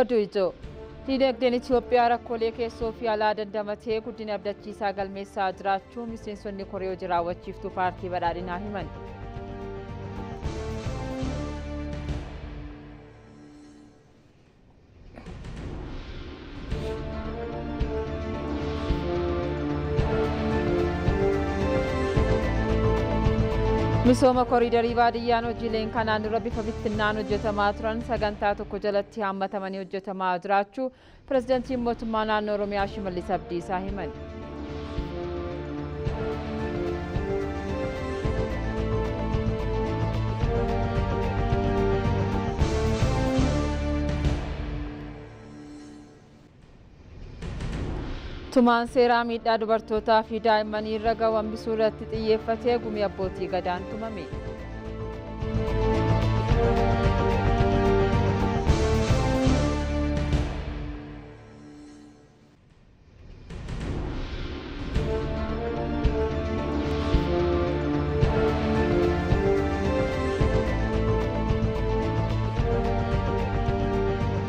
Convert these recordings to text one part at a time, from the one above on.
Oduu ijoo Diinagdeen Itoophiyaa rakkoolee keessoo fi alaa dandamatee guddina abdachiisaa galmeessaa jiraachuu miseensonni koree hojii raawwachiiftuu paartii badhaadhinaa himan. Misooma koriidarii baadiyyaan hojiileen kanaan dura bifa bittinnaan hojjetamaa turan sagantaa tokko jalatti haammatamanii hojjetamaa jiraachuu pirezidantiin mootummaa naannoo Oromiyaa Shimallis Abdiisaa himan. Tumaan seeraa miidhaa dubartootaa fi daa'immanii irra gahu hambisuu irratti xiyyeeffatee gumii abbootii gadaan tumame.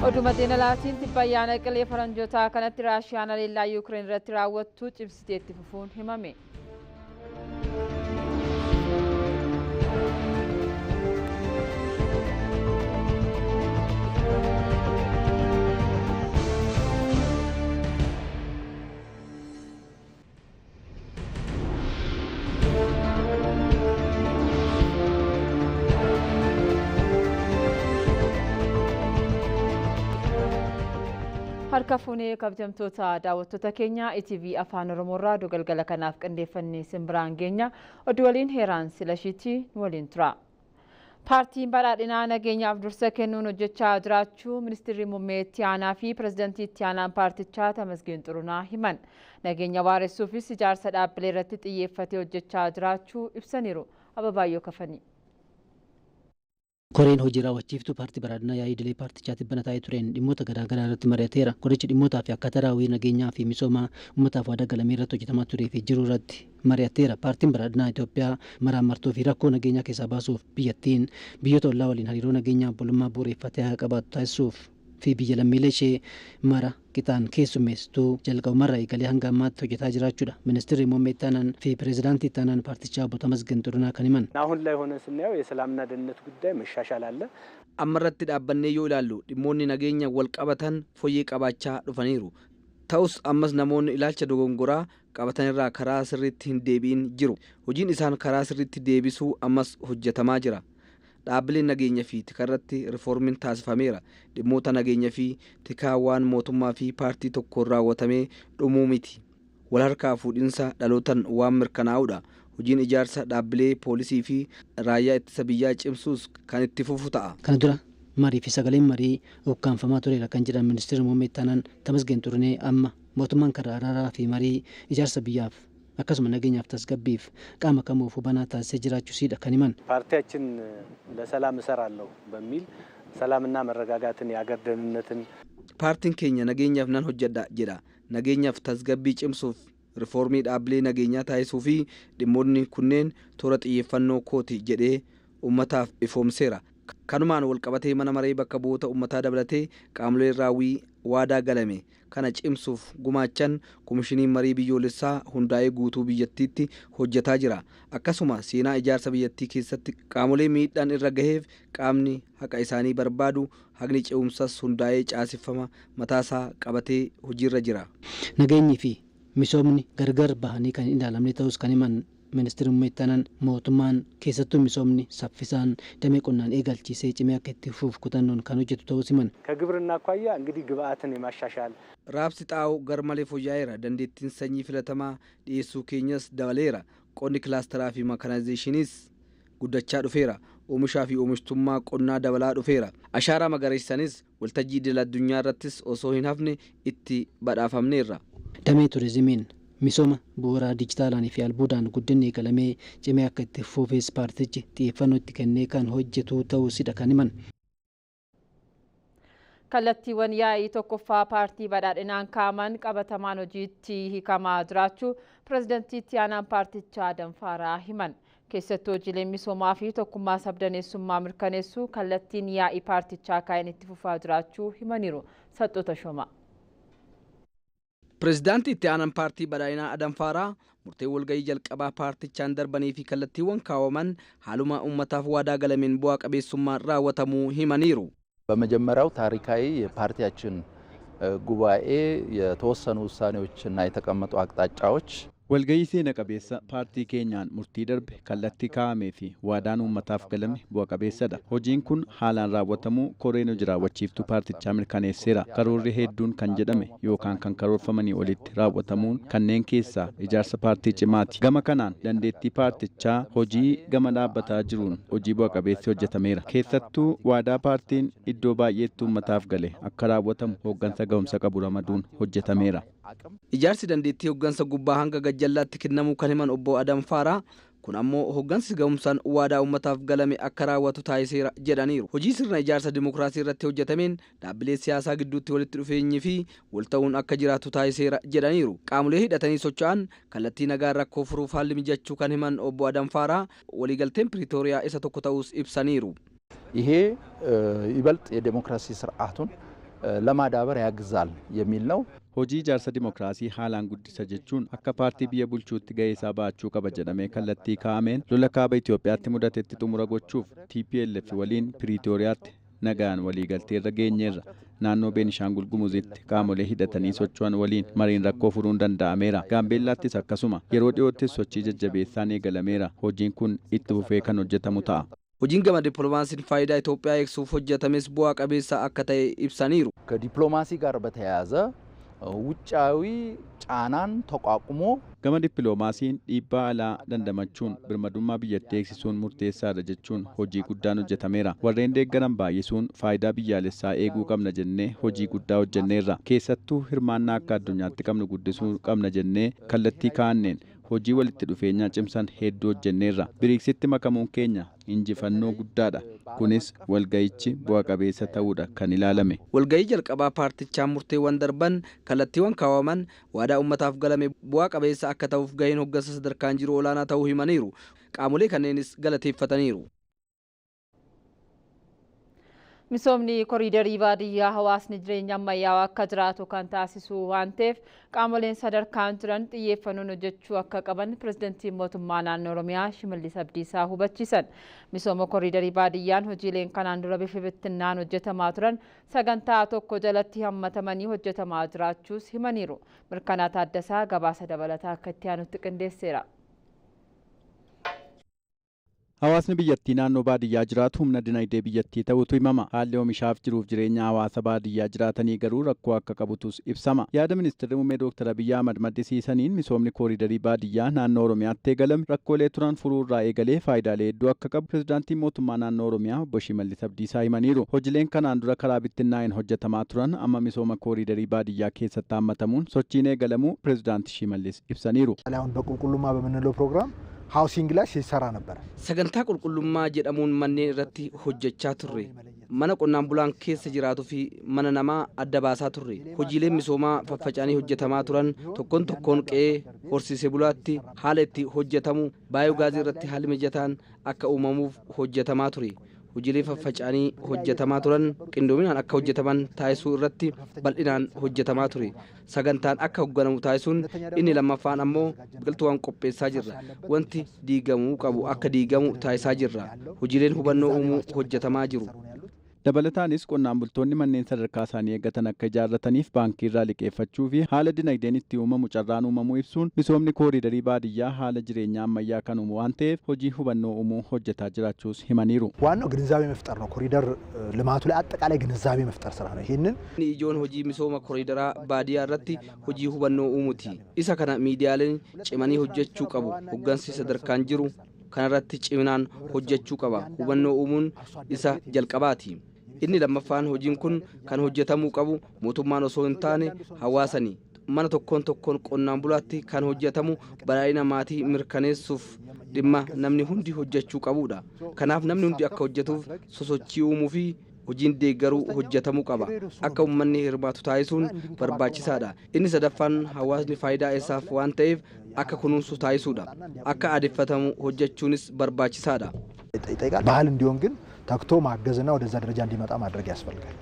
Oduu maddeen alaatiin tibba ayyaana qilee faranjootaa kanatti Raashiyaan haleellaa Yuukireen irratti raawwattu cimsitee itti fufuun himame. Harka fuunee kabajamtoota daawwattoota keenya ETV Afaan Oromoorraa oduu galgala kanaaf qindeeffannee simbiraan geenya oduu waliin Heeraan Silashiitti nu waliin tura. Paartiin badhaadhinaa nageenyaaf dursa kennuun hojjechaa jiraachuu ministeerri muummee itti aanaa fi pirezidantii itti aanaan paartichaa Tamasgeen Xurunaa himan. Nageenya waaressuufis ijaarsa dhaabbilee irratti xiyyeeffatee hojjechaa jiraachuu ibsaniiru. Ababaayyoo Kafanii. Koreen hojii raawwachiiftuu paartii badhaadhinaa yaa'ii idilee paartichaa tibbana taa'ee tureen dhimmoota garaa garaa irratti mari'ateera. Korichi dhimmootaa fi akkaataa raawwii nageenyaa fi misoomaa uummataaf waadaa galamee irratti hojjetamaa turee fi jiru irratti mari'ateera. Paartiin badhaadhinaa Itoophiyaa maraammartoo fi rakkoo nageenyaa keessaa baasuuf biyyattiin biyyoota ollaa waliin hariiroo nageenyaa obbolummaa bu'uureffatee akka qabaattu taasisuuf fi biyya lammiilee ishee mara qixaan keessummeessituu jalqabumarraa eegalee hanga ammaatti hojjetaa jiraachuudha. Ministeerri muummee itti aanaan fi pireezidaantii itti aanaan paartichaa obbo Tamasgeen Xurunaa kan himan. አሁን ላይ ሆነ ስናየው የሰላምና ደህንነት ጉዳይ መሻሻል አለ። Amma irratti dhaabbannee yoo ilaallu dhimmoonni nageenya wal qabatan fooyyee qabaachaa dhufaniiru. Ta'us ammas namoonni ilaalcha dogongoraa qabatan irraa karaa sirriitti hin deebi'in jiru. Hojiin isaan karaa sirriitti deebisuu ammas hojjetamaa jira. Dhaabbileen nageenya fi tika irratti rifoormiin taasifameera. Dhimmoota nageenya fi tikaa waan mootummaa fi paartii tokkoon raawwatamee dhumuu miti. Wal harkaa fuudhinsa dhalootaan waan mirkanaa'udha. Hojiin ijaarsa dhaabbilee poolisii fi raayyaa ittisa biyyaa cimsuus kan itti fufu ta'a. Kana dura marii fi sagaleen marii ukkaanfamaa tureera kan jedhan ministeerri muummee itti aanaan Tamasgeen Xurunee amma mootummaan karaa araaraa fi marii ijaarsa biyyaaf akkasuma nageenyaaf tasgabbiif qaama kamuuf hubanaa taasisee jiraachuusiidha kan himan. ፓርቲያችን ለሰላም እሰራለሁ በሚል ሰላምና መረጋጋትን የሀገር ደህንነትን Paartiin keenya nageenyaaf nan hojjedha jedha. Nageenyaaf tasgabbii cimsuuf rifoormii dhaabbilee nageenyaa taasisuu fi dhimmoonni kunneen toora xiyyeeffannoo kooti jedhee uummataaf ifoomseera. Kanumaan wal qabatee mana maree bakka bu'oota uummataa dabalatee qaamoleen raawwii waadaa galame kana cimsuuf gumaachan komishiniin marii biyyoolessaa hundaa'ee guutuu biyyattiitti hojjetaa jira. Akkasuma seenaa ijaarsa biyyattii keessatti qaamolee miidhaan irra gaheef qaamni haqa isaanii barbaadu haqni ce'umsas hundaa'ee caaseffama mataasaa qabatee hojiirra jira. Nageenyi fi misoomni gargar bahanii kan hin ilaalamne ta'us kan himan ministeerri muummee itti aanaan mootummaan keessattuu misoomni saffisaan damee qonnaan eegalchiisee cimee akka itti fufuuf kutannoon kan hojjetu ta'us himan. ከግብርና አኳያ እንግዲህ ግብአትን የማሻሻል Raabsi xaa'oo garmalee fooyya'eera. Dandeettiin sanyii filatamaa dhiyeessuu keenyas dabaleera. Qonni kilaasteraa fi makanaayizeeshiniis guddachaa dhufeera. Oomishaa fi oomishtummaa qonnaa dabalaa dhufeera. Ashaaraa magariisanis waltajjii idil addunyaa irrattis osoo hin hafne itti badhaafamneerra. Damee turizimiin misooma bu'uuraa dijitaalaan fi albuudaan guddinni eegalamee cimee akka itti fufees paartichi xiyyeeffannoo itti kennee kan hojjetu ta'uusidha kan himan. Kallattiiwwan yaa'ii tokkoffaa paartii badhaadhinaan kaa'aman qabatamaan hojiitti hiikamaa jiraachuu pirezidantii itti aanaan paartichaa Adam Faaraa himan. Keessattuu hojiileen misoomaa fi tokkummaa sabdaneessummaa mirkaneessuu kallattiin yaa'ii paartichaa kaa'een itti fufaa jiraachuu himaniiru. Saxxoota Shoomaa. Pireezidaantii itti aanaan paartii badhaadhinaa Adam Faaraa murtee walgahii jalqabaa paartichaan darbanii fi kallattiiwwan kaawwaman haaluma uummataaf waadaa galameen bu'aa qabeessummaan raawwatamuu himaniiru. በመጀመሪያው ታሪካዊ የፓርቲያችን ጉባኤ የተወሰኑ ውሳኔዎችና የተቀመጡ አቅጣጫዎች Walgahii seena qabeessa paartii keenyaan murtii darbe kallattii kaa'amee fi waadaan uummataaf galame bu'a qabeessadha. Hojiin kun haalaan raawwatamuu koreen hojii raawwachiiftuu paartichaa mirkaneesseera. Karoorri hedduun kan jedhame yookaan kan karoorfamanii olitti raawwatamuun kanneen keessaa ijaarsa paartii cimaati. Gama kanaan dandeettii paartichaa hojii gama dhaabbataa jiruun hojii bu'a qabeessi hojjetameera. Keessattuu waadaa paartiin iddoo baay'eetti uummataaf gale akka raawwatamu hooggansa ga'umsa qabu ramaduun hojjetameera. Ijaarsi dandeettii hooggansa gubbaa hanga gajjallaatti kennamuu kan himan obbo Adam Faaraa kun ammoo hooggansi ga'umsaan waadaa uummataaf galame akka raawwatu taasiseera jedhaniiru. Hojii sirna ijaarsa dimokiraasii irratti hojjetameen dhaabbilee siyaasaa gidduutti walitti dhufeenyi fi walta'uun akka jiraatu taasiseera jedhaniiru. Qaamolee hidhatanii socho'an kallattii nagaan rakkoo furuuf haalli mijachuu kan himan obbo Adam Faaraa waliigalteen Piriitooriyaa isa tokko ta'uus ibsaniiru. ይሄ ይበልጥ የዴሞክራሲ ስርዓቱን ለማዳበር ያግዛል የሚል ነው። Hojii ijaarsa dimokiraasii haalaan guddisa jechuun akka paartii biyya bulchuutti gahee isaa ba'achuu qaba jedhamee kallattii kaa'ameen lola kaaba Itoophiyaatti mudatetti xumura gochuuf TPLF waliin Piriitooriyaatti nagaan waliigaltee irra geenyeerra. Naannoo Beenishaangul Gumuzitti qaamolee hidhatanii socho'an waliin mariin rakkoo furuun danda'ameera. Gaambeellaattis akkasuma yeroo dhiyoottis sochii jajjabeessaan eegalameera. Hojiin kun itti fufee kan hojjetamu ta'a. Hojiin gama dippiloomaasiin faayidaa Itoophiyaa eegsuuf hojjetames bu'aa qabeessa akka ta'e ibsaniiru. ከዲፕሎማሲ ጋር በተያያዘ ውጫዊ ጫናን ተቋቁሞ Gama dippiloomaasiin dhiibbaa alaa dandamachuun birmadummaa biyyattii eegsisuun murteessaadha jechuun hojii guddaan hojjetameera. Warreen deeggaran baay'isuun faayidaa biyyaalessaa eeguu qabna jennee hojii guddaa hojjenneerra. Keessattuu hirmaannaa akka addunyaatti qabnu guddisuu qabna jennee kallattii kaa'anneen hojii walitti dhufeenyaa cimsan hedduu hojjenneerra. Biriiksitti makamuun keenya injifannoo guddaadha. Kunis walga'ichi bu'a qabeessa ta'uudha kan ilaalame. Walgahii jalqabaa paartichaa murteewwan darban kallattiiwwan kaawwaman waadaa uummataaf galame bu'aa qabeessa akka ta'uuf gaheen hooggansa sadarkaan jiru olaanaa ta'uu himaniiru. Qaamolee kanneenis galateeffataniiru. Misoomni koriidarii baadiyyaa hawaasni jireenya ammayyaawaa akka jiraatu kan taasisu waan ta'eef qaamoleen sadarkaan jiran xiyyeeffannoon hojjechuu akka qaban pirezidantiin mootummaa naannoo Oromiyaa Shimallis Abdiisaa hubachiisan. Misooma koriidarii baadiyyaan hojiileen kanaan dura bifa bittinnaan hojjetamaa turan sagantaa tokko jalatti hammatamanii hojjetamaa jiraachuus himaniiru. Mirkanaa Taaddasaa gabaasa dabalataa akka itti aanutti qindeesseera. Hawaasni biyyattii naannoo baadiyyaa jiraatu humna dinagdee biyyattii ta'utu himama. Haalli oomishaaf jiruuf jireenya hawaasa baadiyyaa jiraatanii garuu rakkoo akka qabutus ibsama. Yaada ministeerri muummee Dr. Abiyyi Ahmad maddisiisaniin misoomni kooriidarii baadiyyaa naannoo Oromiyaatti eegalame rakkoolee turan furuurraa eegalee faayidaalee hedduu akka qabu pirezidaantiin mootummaa naannoo Oromiyaa obbo Shimallis Abdiisaa himaniiru. Hojiileen kanaan dura karaa bittinnaa'een hojjetamaa turan amma misooma kooriidarii baadiyyaa keessatti hammatamuun sochiin eegalamuu pirezidaanti Shimallis ibsaniiru. አሁን በቁልቁሉማ በምንለው ፕሮግራም ሃውሲንግ ላይ ሲሰራ ነበር። Sagantaa qulqullummaa jedhamuun manneen irratti hojjechaa turre. Mana qonnaan bulaan keessa jiraatuu fi mana namaa adda baasaa turre. Hojiileen misoomaa faffaca'anii hojjetamaa turan tokkoon tokkoon qe'ee horsiisee bulaatti haala itti hojjetamu baayogaazii irratti haalli mijataan akka uumamuuf hojjetamaa ture. Hojiilee faffaca'anii hojjetamaa turan qindoominaan akka hojjetaman taasisuu irratti bal'inaan hojjetamaa ture. Sagantaan akka hoogganamu taasisuun inni lammaffaan ammoo biqiltuuwwan qopheessaa jirra. Wanti diigamuu qabu akka diigamu taasisaa jirra. Hojiileen hubannoo uumuu hojjetamaa jiru. Dabalataanis qonnaan bultoonni manneen sadarkaa isaanii eeggatan akka ijaarrataniif baankii irraa liqeeffachuu fi haala dinagdeen itti uumamu carraan uumamuu ibsuun misoomni kooriidarii baadiyyaa haala jireenyaa ammayyaa kan uumu waan ta'eef hojii hubannoo uumuu hojjetaa jiraachuus himaniiru. ዋናው ግንዛቤ መፍጠር ነው። ኮሪደር ልማቱ ላይ አጠቃላይ ግንዛቤ መፍጠር ስራ ነው። ይህንን Inni ijoon hojii misooma kooriidaraa baadiyyaa irratti hojii hubannoo uumuti. Isa kana miidiyaaleen cimanii hojjechuu qabu. Hoggansi sadarkaan jiru kanarratti ciminaan hojjechuu qaba. Hubannoo uumuun isa jalqabaati. Inni lammaffaan hojiin kun kan hojjetamuu qabu mootummaan osoo hin taane hawaasani. Mana tokkoon tokkoon qonnaan bulaatti kan hojjetamu badhaadhina maatii mirkaneessuuf dhimma namni hundi hojjechuu qabudha. Kanaaf namni hundi akka hojjetuuf sosochii uumuu fi hojiin deeggaruu hojjetamuu qaba. Akka uummanni hirmaatu taasisuun barbaachisaadha. Inni sadaffaan hawaasni faayidaa isaaf waan ta'eef akka kunuunsu taasisuudha. Akka aadeffatamu hojjechuunis barbaachisaadha. ይጠይቃል። ባህል እንዲሆን ግን ተግቶ ማገዝና ወደዛ ደረጃ እንዲመጣ ማድረግ ያስፈልጋል።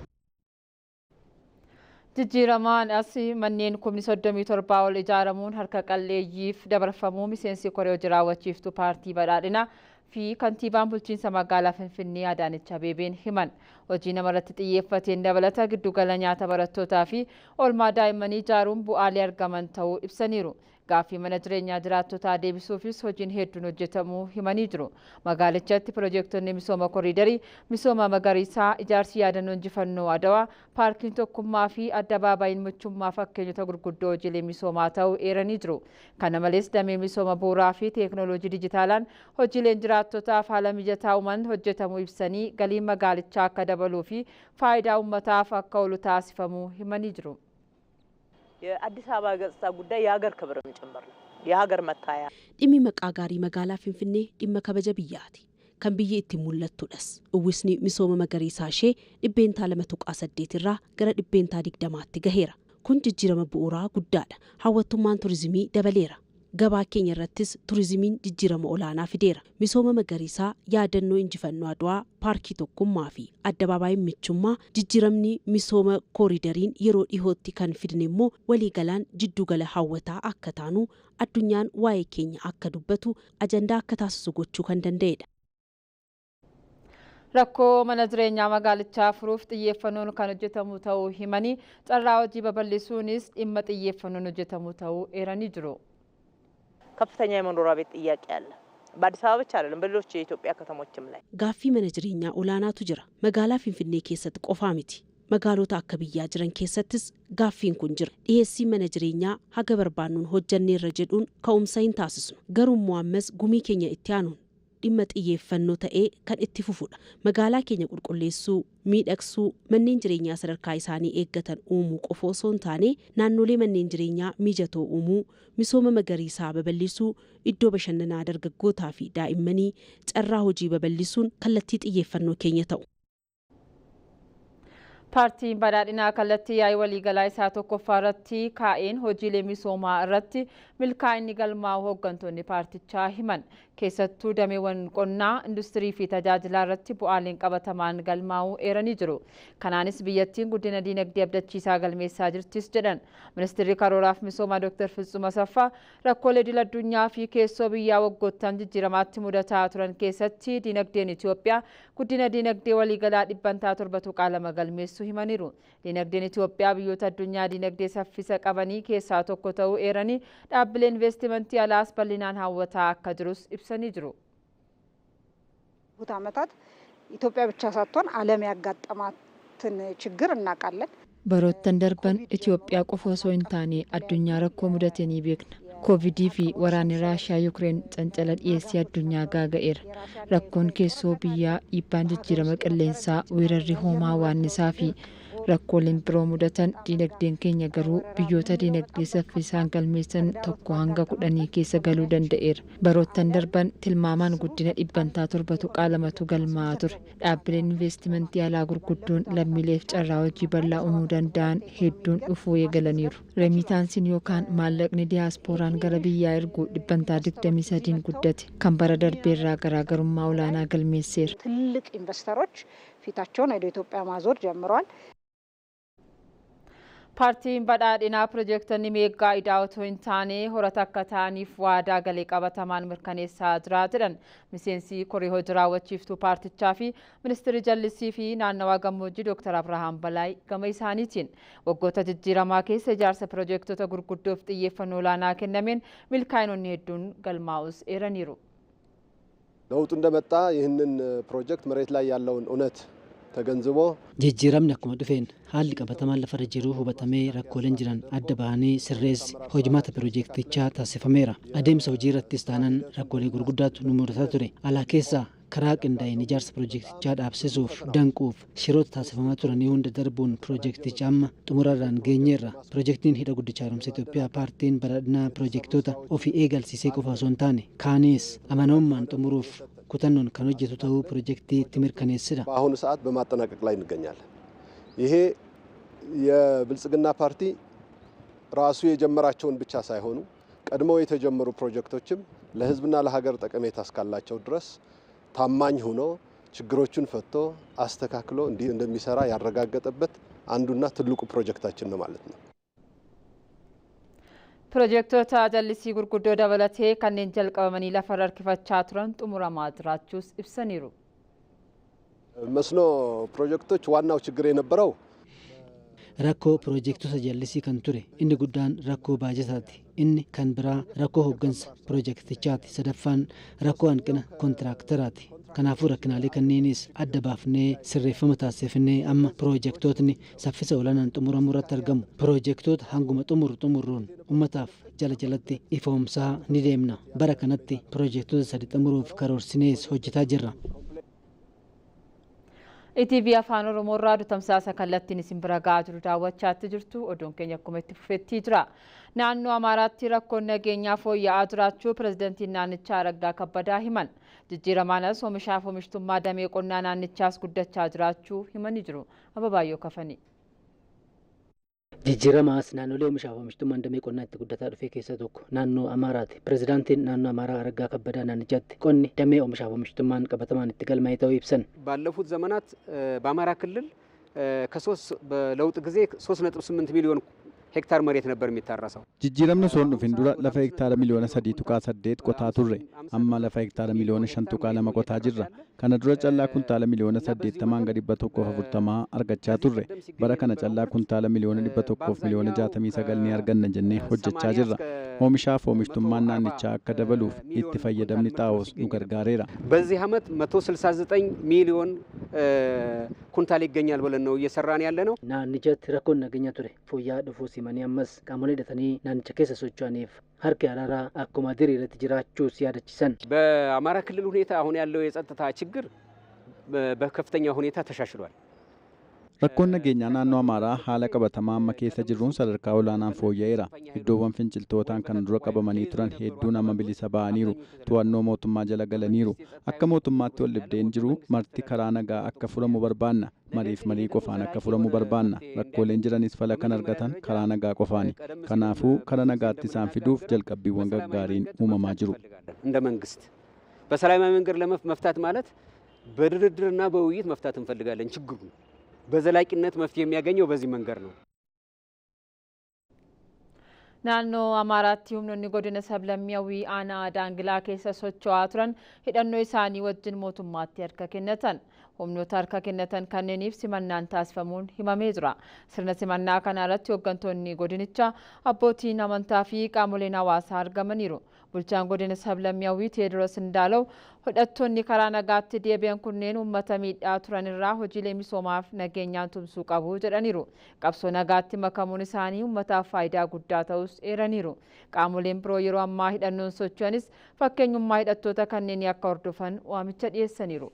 Jijjiiramaan as manneen 37,000 ol ijaaramuun harka qalleeyyiif dabarfamuu miseensi koree hojii raawwachiiftuu paartii badhaadhinaa fi kantiibaan bulchiinsa magaalaa Finfinnee Adaanech Abeebeen himan. Hojii namarratti xiyyeeffateen dabalata giddugala nyaata barattootaa fi oolmaa daa'immanii ijaaruun bu'aalee argaman ta'uu ibsaniiru. Gaaffii mana jireenyaa jiraattotaa deebisuufis hojiin hedduun hojjetamuu himanii jiru. Magaalichatti piroojektonni misooma koriidarii, misooma magariisaa, ijaarsi yaadannoo injifannoo Adawaa, paarkiin tokkummaa fi addabaabayiin michummaa fakkeenyota gurguddoo hojiilee misoomaa ta'uu eeranii jiru. Kana malees damee misooma bu'uuraa fi teekinooloojii dijitaalaan hojiileen jiraattotaaf haala mijataa uuman hojjetamuu ibsanii galiin magaalichaa akka dabaluu fi faayidaa uummataaf akka oolu taasifamuu himanii jiru. የአዲስ አበባ ገጽታ ጉዳይ የሀገር ክብርም ጭምር ነው። የሀገር መታያ Dhimmi maqaa gaarii magaalaa Finfinnee dhimma kabaja biyyaati. Kan biyyi ittiin mul'attudhas. Uwwisni misooma magariisaa ishee 2.8% irraa gara 20%tti gaheera. Kun jijjiirama bu'uuraa guddaadha. Hawwattummaan turizimii dabaleera. Gabaa keenya irrattis turizimiin jijjiirama olaanaa fideera. Misooma magariisaa, yaadannoo injifannoo Adwaa, paarkii tokkummaa fi addabaabaayii michummaa jijjiiramni misooma kooriidariin yeroo dhihootti kan fidne immoo waliigalaan jiddugala hawwataa akka taanu addunyaan waa'ee keenya akka dubbatu ajandaa akka taasisu gochuu kan danda'edha. Rakkoo mana jireenyaa magaalichaa furuuf xiyyeeffannoon kan hojjetamu ta'uu himanii carraa hojii babal'isuunis dhimma xiyyeeffannoon hojjetamu ta'uu eeranii jiru. ከፍተኛ የመኖሪያ ቤት ጥያቄ አለ። በአዲስ አበባ ብቻ አይደለም፣ በሌሎች የኢትዮጵያ ከተሞችም ላይ Gaaffii mana jireenyaa olaanaatu jira. Magaalaa Finfinnee keessatti qofaa miti. Magaalota akka biyyaa jiran keessattis gaaffiin kun jira. Dhiheessii mana jireenyaa haga barbaannuun hojjanneerra jedhuun ka'umsa hin taasisnu. Garuu immoo ammas gumii keenya itti aanuun dhimma xiyyeeffannoo ta'ee kan itti fufudha. Magaalaa keenya qulqulleessuu, miidhagsuu, manneen jireenyaa sadarkaa isaanii eeggatan uumuu qofa osoo hin taane naannolee manneen jireenyaa mijatoo uumuu, misooma magariisaa babal'isuu, iddoo bashannanaa dargaggootaa fi daa'immanii carraa hojii babal'isuun kallattii xiyyeeffannoo keenya ta'u. Paartiin badhaadhinaa kallattii yaa'ii waliigalaa isaa tokkoffaa irratti kaa'een hojiilee misoomaa irratti milkaa'inni galmaa'u hooggantoonni paartichaa himan. Keessattuu dameewwan qonnaa, industirii fi tajaajilaa irratti bu'aaleen qabatamaan galmaa'uu eeranii jiru. Kanaanis biyyattiin guddina diinagdee abdachiisaa galmeessaa jirtis jedhan. Ministeerri karooraaf misoomaa Dr. Fitsum Asaffaa rakkoolee idil addunyaa fi keessoo biyyaa waggoottan jijjiiramaatti mudataa turan keessatti diinagdeen Itoophiyaa guddina diinagdee waliigalaa 7.2% galmeessuu himaniiru. Diinagdeen Itoophiyaa biyyoota addunyaa diinagdee saffisa qabanii keessaa tokko ta'uu eeranii dhaabbilee investimentii alaas bal'inaan hawwataa akka jirus ibsanii jiru. ዓመታት ኢትዮጵያ ብቻ ሳትሆን ዓለም ያጋጠማትን ችግር እናውቃለን። Baroottan darban Itoophiyaa qofa osoo hin taane addunyaa rakkoo mudate ni beekna. Koovidii fi waraanni Raashiyaa Yukireen cancala dhiyeessii addunyaa gaaga'eera. Rakkoon keessoo biyyaa, dhiibbaan jijjiirama qilleensaa, weerarri hoomaa waannisaa fi rakkooleen biroo mudatan diinagdeen keenya garuu biyyoota diinagdee saffisaan galmeessan 1 hanga 10 keessa galuu danda'eera. Baroottan darban tilmaamaan guddina 7.2%tu galmaa'aa ture. Dhaabbileen investimentii alaa gurguddoon lammiileef carraa hojii bal'aa uumuu danda'an hedduun dhufuu eegalaniiru. Remitaansiin yookaan maallaqni diyaasporaan gara biyyaa ergu 23%n guddate. Kan bara darbeerraa garaagarummaa olaanaa galmeesseera. ትልቅ ኢንቨስተሮች ፊታቸውን ወደ ኢትዮጵያ ማዞር ጀምረዋል። Paartiin badhaadhinaa piroojektonni meeggaa idaa otoo hin taane horata akka ta'aniif waadaa galee qabatamaan mirkaneessaa jira jedhan miseensi koree hojii raawwachiiftuu paartichaa fi ministeerri jallisii fi naannawaa gammoojjii Dr. Abrahaam Balaay gama isaaniitiin waggoota jijjiiramaa keessa ijaarsa piroojektota gurguddoof xiyyeeffannoo olaanaa kennameen milkaa'inoonni hedduun galmaa'us eeraniiru. ለውጡ እንደመጣ ይህንን ፕሮጀክት መሬት ላይ ያለውን እውነት ተገንዝቦ Jijjiiramni akkuma dhufeen haalli qabatamaan lafarra jiru hubatamee rakkooleen jiran adda bahanii sirreessi hojimaata piroojeektichaa taasifameera. Adeemsa hojii irrattis taanaan rakkoolee gurguddaatu nu mudataa ture. Alaa keessaa karaa qindaa'een ijaarsa piroojeektichaa dhaabsisuuf danquuf shiroota taasifamaa turanii hunda darbuun piroojeekticha amma xumurarraan geenyeerra. Piroojeektiin hidha guddicha haaromsa Itoophiyaa paartiin badhaadhinaa piroojeektoota ofii eegalsiisee qofa osoo hin taane kaanis amanamummaan xumuruuf kutannoon kan hojjetu ta'uu piroojeektii itti mirkaneessedha. በአሁኑ ሰዓት በማጠናቀቅ ላይ እንገኛለን። ይሄ የብልጽግና ፓርቲ ራሱ የጀመራቸውን ብቻ ሳይሆኑ ቀድመው የተጀመሩ ፕሮጀክቶችም ለሕዝብና ለሀገር ጠቀሜታ እስካላቸው ድረስ ታማኝ ሆኖ ችግሮቹን ፈቶ አስተካክሎ እንዲህ እንደሚሰራ ያረጋገጠበት አንዱና ትልቁ ፕሮጀክታችን ነው ማለት ነው። Pirojektoota jallisii gurguddoo dabalatee kanneen jalqabamanii lafarra harkifachaa turan xumuramaa jiraachuus ibsaniiru. መስኖ ፕሮጀክቶች ዋናው ችግር የነበረው Rakkoo piroojektota jallisii kan ture inni guddaan rakkoo baajataati. Inni kan biraa rakkoo hooggansa piroojeektichaati. Sadaffaan rakkoo hanqina kontiraaktaraati. Kanaafuu rakkinaalee kanneenis adda baafnee sirreeffama taasifnee amma piroojeektootni saffisa olaanaan xumuramuu irratti argamu. Piroojeektoota hanguma xumuru xumuruun ummataaf jala jalatti ifoomsaa ni deemna. Bara kanatti piroojeektoota 3 xumuruuf karoorsinees hojjetaa jirra. ETV Afaan Oromoo irraa tamsaasa kallattiin isin bira gahaa jiru daawwachaatti jirtu. Oduun keenya akkuma itti fufetti jira. Naannoo Amaaraatti rakkoon nageenyaa fooyya'aa jiraachuu pirezidantiin naannichaa Araggaa Kabbadaa himan. Jijjiiramaanas oomishaaf oomishtummaa damee qonnaa naannichaas guddachaa jiraachuu himanii jiru. Ababaayyoo Kafanii. Jijjiiramaas naannolee oomishaaf oomishtummaan damee qonnaa itti guddataa dhufe keessaa tokko naannoo Amaaraati. Pirezidaantiin naannoo Amaaraa Araggaa Kabbadaa naannichaatti qonni damee oomishaaf oomishtummaan qabatamaan itti galmaa'e ta'uu ibsan. ባለፉት ዘመናት በአማራ ክልል ከሶስት በለውጥ ጊዜ 3.8 ሚሊዮን ሄክታር መሬት ነበር የሚታረሰው። Jijjiiramni osoo hin dhufin dura lafa hektaara miliyoona 3.8 qotaa turre. Amma lafa hektaara miliyoona 5.2 qotaa jirra. Kana dura callaa kuntaala miliyoona 80 hanga 140 argachaa turre. Bara kana callaa kuntaala miliyoona 100 fi miliyoona 69 ni arganna jennee hojjechaa jirra. Oomishaaf oomishtummaan naannichaa akka dabaluuf itti fayyadamni xaa'oos nu gargaareera. በዚህ ዓመት 169 ሚሊዮን ኩንታል ይገኛል ብለን ነው እየሰራን ያለ ነው። Naannichatti rakkoon nageenyaa ture fooyya'aa dhufuu simanii ammas qaamolee hidhatanii naannicha keessa socho'aniif harki araaraa akkuma diriiratti jiraachuus yaadachiisan. በአማራ ክልል ሁኔታ አሁን ያለው የጸጥታ ችግር በከፍተኛ ሁኔታ ተሻሽሏል። Rakkoon nageenyaa naannoo Amaaraa haala qabatamaa amma keessa jirruun sadarkaa olaanaan fooyya'eera. Iddoowwan finciltootaan kan dura qabamanii turan hedduun amma bilisa ba'aniiru. To'annoo mootummaa jala galaniiru. Akka mootummaatti wal dhibdeen jiru marti karaa nagaa akka furamu barbaanna. Mariif marii qofaan akka furamu barbaanna. Rakkooleen jiranis fala kan argatan karaa nagaa qofaani. Kanaafuu karaa nagaatti isaan fiduuf jalqabbiiwwan gaggaariin uumamaa jiru. እንደ መንግስት በሰላማዊ መንገድ ለመፍታት ማለት በድርድርና በውይይት መፍታት እንፈልጋለን ችግሩን በዘላቂነት መፍትሄ የሚያገኘው በዚህ መንገድ ነው። Naannoo Amaaraatti humnoonni godina sablammiawwii aanaa Daangilaa keessa socho'aa turan hidhannoo isaanii wajjin mootummaatti harka kennatan. Humnoota harka kennatan kanneeniif simannaan taasifamuun himamee jira. Sirna simannaa kana irratti hooggantoonni godinichaa, abbootiin amantaa fi qaamoleen hawaasaa argamaniiru. Bulchaan godina sablammiawwii Teediroos Indaalaw hidhattoonni karaa nagaatti deebi'an kunneen uummata miidhaa turan irraa hojiilee misoomaaf nageenyaan tumsuu qabu jedhaniiru. Qabsoo nagaatti makamuun isaanii uummataaf faayidaa guddaa ta'us eeraniiru. Qaamoleen biroo yeroo ammaa hidhannoon socho'anis fakkeenyummaa hidhattoota kanneenii akka hordofan waamicha dhiyeessaniiru.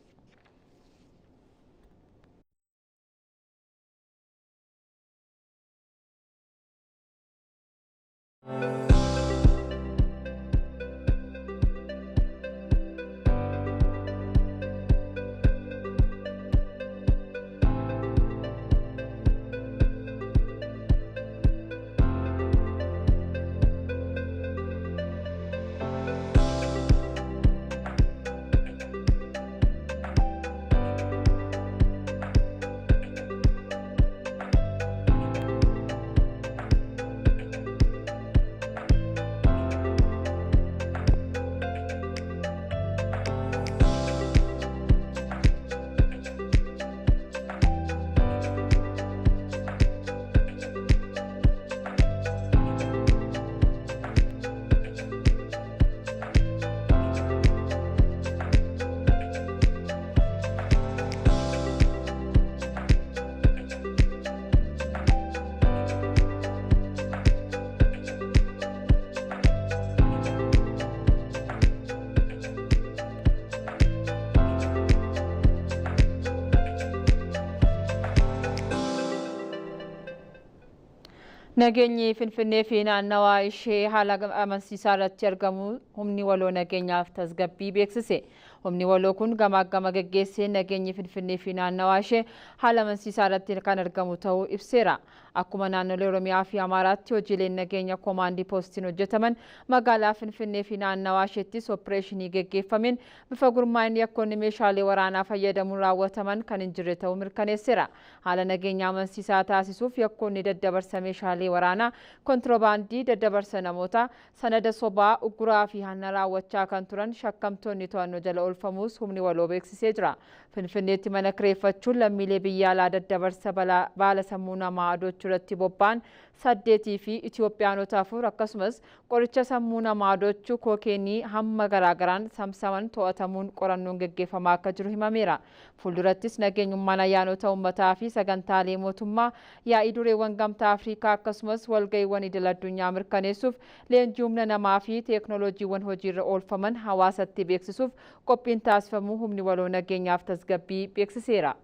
Nageenyi Finfinnee fi naannawaa ishee haala amansiisaa irratti argamu humni waloo nageenyaaf tasgabbii beeksise. Humni waloo kun gamaa gama geggeessee nageenyi Finfinnee fi naannawaa ishee haala amansiisaa irratti kan argamu ta'uu ibseera. Akkuma naannolee Oromiyaa fi Amaaraatti hojiileen nageenya koomaandii poostiin hojjetaman magaalaa Finfinnee fi naannawaa isheettis opereeshinii geggeeffameen bifa gurmaa'in yakkoonni meeshaalee waraanaa fayyadamuun raawwataman kan hin jirre ta'uu mirkaneesseera. Haala nageenya amansiisaa taasisuuf yakkoonni daddabarsa meeshaalee waraanaa, kontiroobaandii, daddabarsa namootaa, sanada sobaa, uguraa fi hanna raawwachaa kan turan shakkamtoonni to'annoo jala oolfamuus humni waloo beeksisee jira. Finfinneetti mana kireeffachuun lammiilee biyya alaa daddabarsa baala sammuu namaa adochuu irratti bobba'an 8 fi Itoophiyaanota 4 akkasumas qoricha sammuu namaa adochuu kookeenii hamma garaagaraan samsaman to'atamuun qorannoon geggeeffamaa akka jiru himameera. Fuuldurattis nageenyummaan ayyaanota uummataa fi sagantaalee mootummaa yaa'ii dureewwan gamtaa Afrikaa akkasumas walga'iiwwan idil addunyaa mirkaneessuuf leenjii humna namaa fi teeknooloojiiwwan hojiirra oolfaman hawaasatti beeksisuuf qophiin taasifamuu humni waloo nageenyaaf tasgabbii beeksiseera.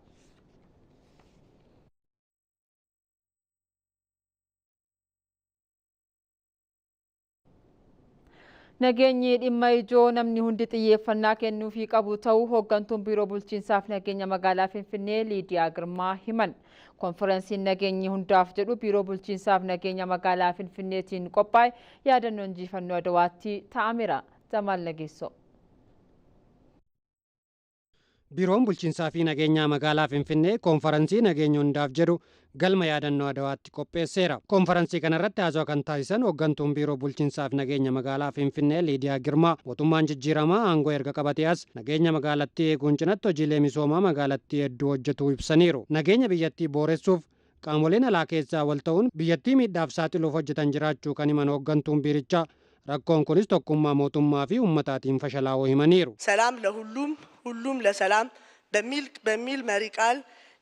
Nageenyi dhimma ijoo namni hundi xiyyeeffannaa kennuufii qabu ta'uu hooggantuun biiroo bulchiinsaaf nageenya magaalaa Finfinnee Liidiyaa Girmaa himan. Konferensiin nageenyi hundaaf jedhu biiroo bulchiinsaaf nageenya magaalaa Finfinneetiin qophaa'e yaadannoo injifannoo Adawaatti taa'ameera. Jamaal Nageessoo. Biiroon bulchiinsaa fi nageenyaa magaalaa Finfinnee konferansii nageenya hundaaf jedhu galma yaadannoo Adawaatti qopheesseera. Konferansii kanarratti haasawaa kan taasisan hooggantuun biiroo bulchiinsaa fi nageenya magaalaa Finfinnee Liidiyaa Girmaa mootummaan jijjiiramaa aangoo erga qabatee as nageenya magaalattii eeguun cinatti hojiilee misoomaa magaalattii hedduu hojjetuu ibsaniiru. Nageenya biyyattii booressuuf qaamoleen alaa keessaa wal ta'uun biyyattii miidhaaf saaxiluuf hojjetan jiraachuu kan himan hooggantuun biirichaa rakkoon kunis tokkummaa mootummaa fi uummataatiin fashalaa'uu himaniiru. ሰላም ለሁሉም ሁሉም ለሰላም በሚል መሪ ቃል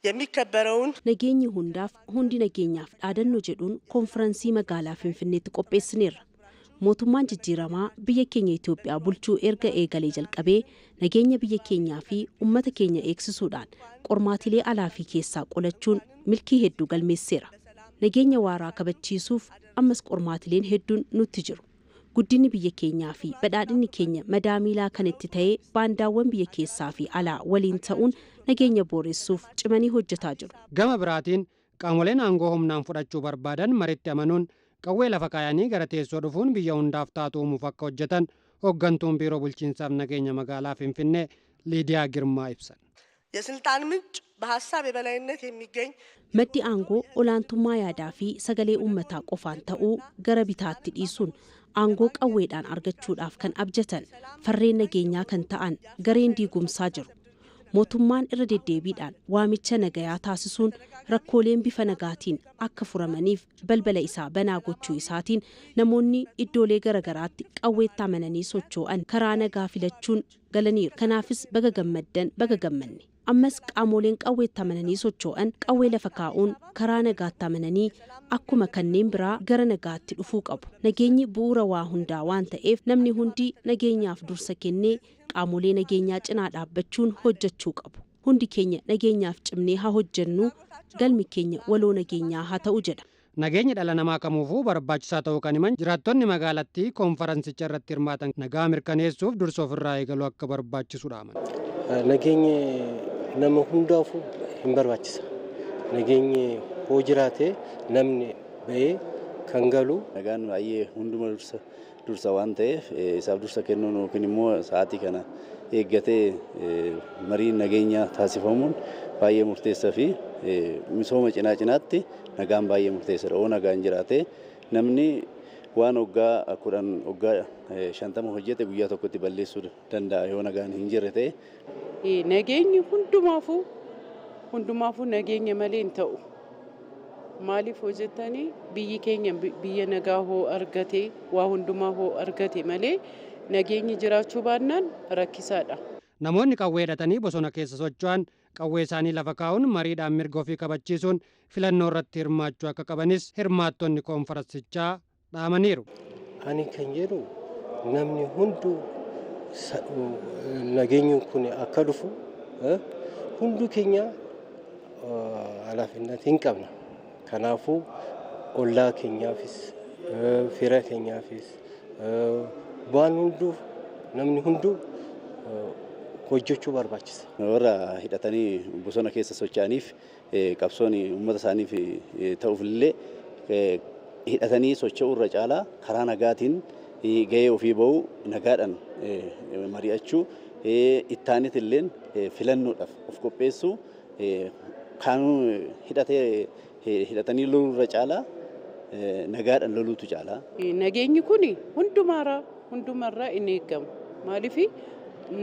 የሚከበረውን Nageenyi hundaaf hundi nageenyaaf dhaadannoo jedhuun konferansii magaalaa Finfinneetti qopheessineerra. Mootummaan jijjiiramaa biyya keenya Itoophiyaa bulchuu erga eegalee jalqabee nageenya biyya keenyaa fi uummata keenya eegsisuudhaan qormaatilee alaa fi keessaa qolachuun milkii hedduu galmeesseera. Nageenya waaraa kabachiisuuf ammas qormaatileen hedduun nutti jiru. Guddinni biyya keenyaa fi badhaadhinni keenya madaa miilaa kan itti ta'ee baandaawwan biyya keessaa fi alaa waliin ta'uun nageenya booressuuf cimanii hojjetaa jiru. Gama biraatiin qaamoleen aangoo humnaan fudhachuu barbaadan maritti amanuun qawwee lafa kaayanii gara teessoo dhufuun biyya hundaaf taatu uumuuf akka hojjetan hooggantuun biiroo bulchiinsaaf nageenya magaalaa Finfinnee Liidiyaa Girmaa ibsan. የስልጣን ምንጭ በሀሳብ የበላይነት የሚገኝ Maddi aangoo olaantummaa yaadaa fi sagalee uummataa qofaan ta'uu gara bitaatti dhiisuun aangoo qawweedhaan argachuudhaaf kan abjatan farreen nageenyaa kan ta'an gareen diigumsaa jiru. Mootummaan irra deddeebiidhaan waamicha nagayaa taasisuun rakkooleen bifa nagaatiin akka furamaniif balbala isaa banaa gochuu isaatiin namoonni iddoolee garagaraatti qawweetti amananii socho'an karaa nagaa filachuun galaniiru. Kanaafis baga gammaddan baga gammanne. Ammas qaamoleen qawweetti amananii socho'an qawwee lafa kaa'uun karaa nagaatti amananii akkuma kanneen biraa gara nagaatti dhufuu qabu. Nageenyi bu'uura waa hundaa waan ta'eef namni hundi nageenyaaf dursa kennee qaamolee nageenyaa cinaa dhaabbachuun hojjechuu qabu. Hundi keenya nageenyaaf cimnee haa hojjennu, galmi keenya waloo nageenyaa haa ta'u jedha. Nageenyi dhala namaa kamuufuu barbaachisaa ta'uu kan himan jiraattonni magaalattii konferansicha irratti hirmaatan nagaa mirkaneessuuf dursa ofirraa eegaluu akka barbaachisu dhaaman. Nageenyi nama hundaafuu hin barbaachisa. Nageenyi hoo jiraate namni ba'ee kan galu. Nagaan baay'ee hunduma dursa waan ta'eef isaaf dursa kennuun yookiin immoo sa'aatii kana eeggatee mariin nageenyaa taasifamuun baay'ee murteessaa fi misooma cinaa cinaatti nagaan baay'ee murteessaadha. Yoo nagaan jiraate namni waan waggaa 10 waggaa 50 hojjete guyyaa tokkotti balleessuu danda'a yoo nagaan hin jirre ta'e. Nageenyi hundumaafuu nageenya malee hin ta'u. Maaliif hojjetanii biyyi keenya biyya nagaa hoo argate waa hundumaa hoo argate malee nageenyi jiraachuu baannaan rakkisaadha. Namoonni qawwee hidhatanii bosona keessa socho'an qawwee isaanii lafa kaa'uun mariidhaan mirga ofii kabachiisuun filannoo irratti hirmaachuu akka qabanis hirmaattonni konferansichaa dhaamaniiru. Ani kan jedhu namni hunduu nageenyi kun akka dhufu hunduu keenya alaafinnat hin qabna. Kanaafuu ollaa keenyaafis fira keenyaafis waan hunduuf namni hunduu hojjechuu barbaachisa. Warra hidhatanii bosona keessa socho'aniif Qabsoon uummata isaaniif ta'uuf illee hidhatanii socho'uu irra caalaa karaa nagaatiin gahee ofii ba'uu, nagaadhaan mari'achuu, ittaanit illeen filannoodhaaf of qopheessuu, kaanuu hidhatanii loluu irra caalaa nagaadhaan loluutu caalaa. Nageenyi kun hundumarraa inni eegamu. Maaliif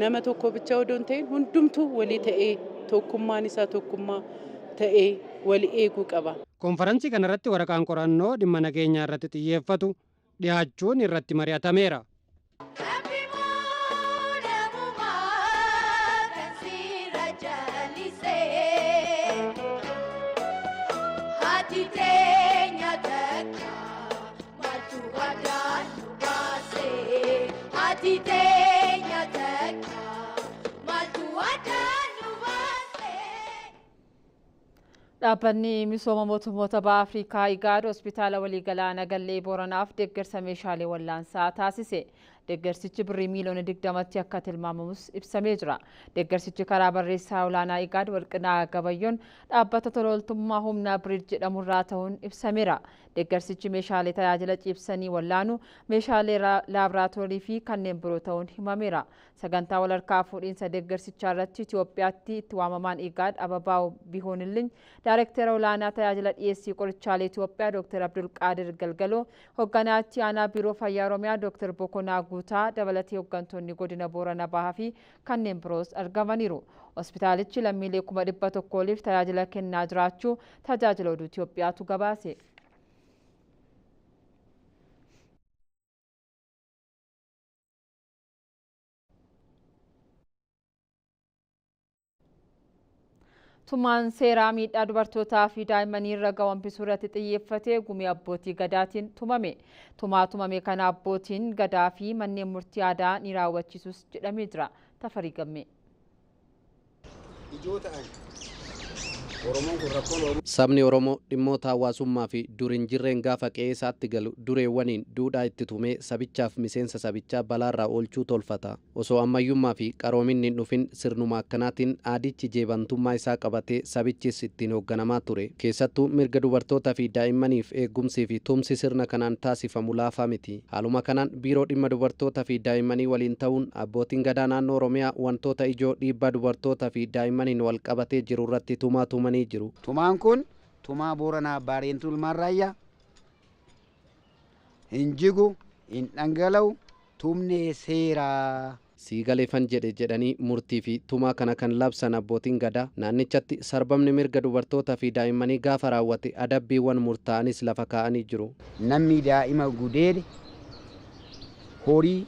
nama tokko bicha odoo hin ta'in hundumtuu walii ta'ee tokkummaan isaa tokkummaa ta'ee wal eeguu qaba. Konferansii kanarratti waraqaan qorannoo dhimma nageenyaa irratti xiyyeeffatu dhiyaachuun irratti mari'atameera. Dhaabbanni misooma mootummoota baha Afrikaa IGAD hospitaala waliigalaa Nagallee Booranaaf deeggarsa meeshaalee wallaansaa taasise. Deeggarsichi birrii miiliyoona 20tti akka tilmaamamus ibsamee jira. Deeggarsichi karaa barreessaa olaanaa IGAD Warqinaa Gabayyoon dhaabbata tola ooltummaa humna Biriid jedhamurraa ta'uun ibsameera. Deeggarsichi meeshaalee tajaajila ciibsanii wallaanuu, meeshaalee laaboraatoorii fi kanneen biroo ta'uun himameera. Sagantaa walharkaa fuudhiinsa deeggarsichaa irratti Itoophiyaatti itti waamamaan IGAD Ababaw Bihoonilliin, Daayirektara olaanaa tajaajila dhiyeessii qorichaalee Itoophiyaa Dr. Abdulqaadir Galgaloo, hoogganaa itti aanaa biiroo fayyaa Oromiyaa Dr. Bokonaa Guutaa dabalatee hooggantoonni godina Boorana Bahaa fi kanneen biroos argamaniiru. Hospitaalichi lammiilee 100,000 oliif tajaajila kennaa jiraachuu tajaajila oduu Itoophiyaatu gabaase. Tumaan seeraa miidhaa dubartootaa fi daa'immanii irra gahu hambisuu irratti xiyyeeffatee gumii abbootii gadaatiin tumame. Tumaa tumame kana abbootiin gadaa fi manneen murtii aadaa ni raawwachiisus jedhamee jira. Tafarii Gammee. Sabni Oromoo dhimmoota hawaasummaa fi dur hin jirreen gaafa qe'ee isaatti galu dureewwaniin duudhaa itti tumee sabichaaf miseensa sabichaa balaarraa oolchuu tolfata. Osoo ammayyummaa fi qaroominni hin dhufin sirnuma akkanaatiin aadichi jeebantummaa isaa qabatee sabichis ittiin hoogganamaa ture. Keessattuu mirga dubartootaa fi daa'immaniif eegumsii fi tumsi sirna kanaan taasifamu laafaa miti. Haaluma kanaan biiroo dhimma dubartootaa fi daa'immanii waliin ta'uun abbootiin gadaa naannoo Oromiyaa wantoota ijoo dhiibbaa dubartootaa fi daa'immaniin wal qabatee jiru irratti tumaa tumanii jiru. Tumaan kun tumaa Booranaa Baareentuu Ilmaan Raayyaa hin jigu, hin dhangala'u, tumnee seeraa. Siigaleefan jedhe jedhanii murtii fi tumaa kana kan labsan abbootiin gadaa naannichatti sarbamni mirga dubartootaa fi daa'immanii gaafa raawwate adabbiiwwan murtaa'anis lafa kaa'anii jiru. Namni daa'ima gudeede horii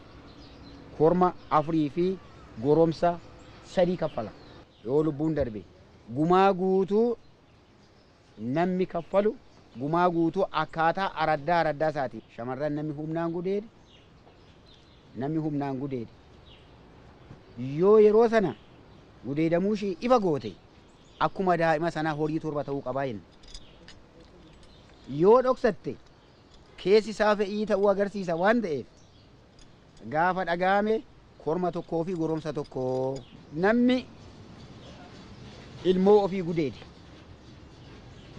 korma 4 fi goromsa 3 kaffala yoo lubbuun darbe. Gumaa guutuu namni kaffalu gumaa guutuu akkaataa araddaa araddaa isaati. Shamarran namni humnaan gudeede yoo yeroo sana gudeedamuu ishee ifa goote akkuma daa'ima sanaa horii 7 ta'uu qabaa jenna. Yoo dhoksatte keessi isaa fe'ii ta'uu agarsiisa waan ta'eef gaafa dhagaame korma 1 fi goromsa 1. Namni ilmoo ofii gudeede,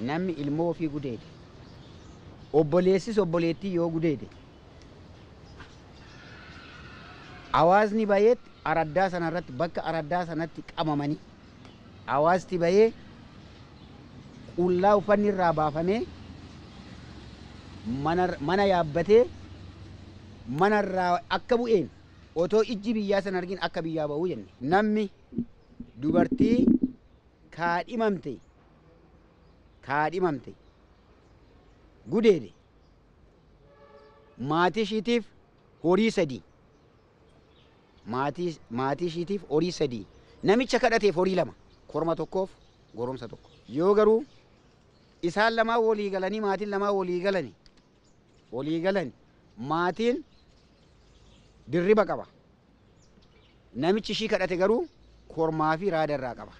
namni ilmoo ofii gudeede, obboleessis obboleettii yoo gudeede, hawaasni bayeetti araddaa sanarratti bakka araddaa sanatti qabamanii hawaasti bayee qullaa uffanni irraa baafamee mana yaabbatee manarraa akka bu'een otoo ijji biyyaa sana argin akka biyyaa ba'uu jenne. Namni dubartii kaadhimamte gudeede maatii ishiitiif horii 3, maatii ishiitiif horii 3, namicha kadhateef horii 2, korma 1f goromsa 1. Yoo garuu isaan lamaa walii galanii maatiin lamaa walii galanii maatiin dirriba qaba. Namichi ishii kadhate garuu kormaa fi raada irraa qaba.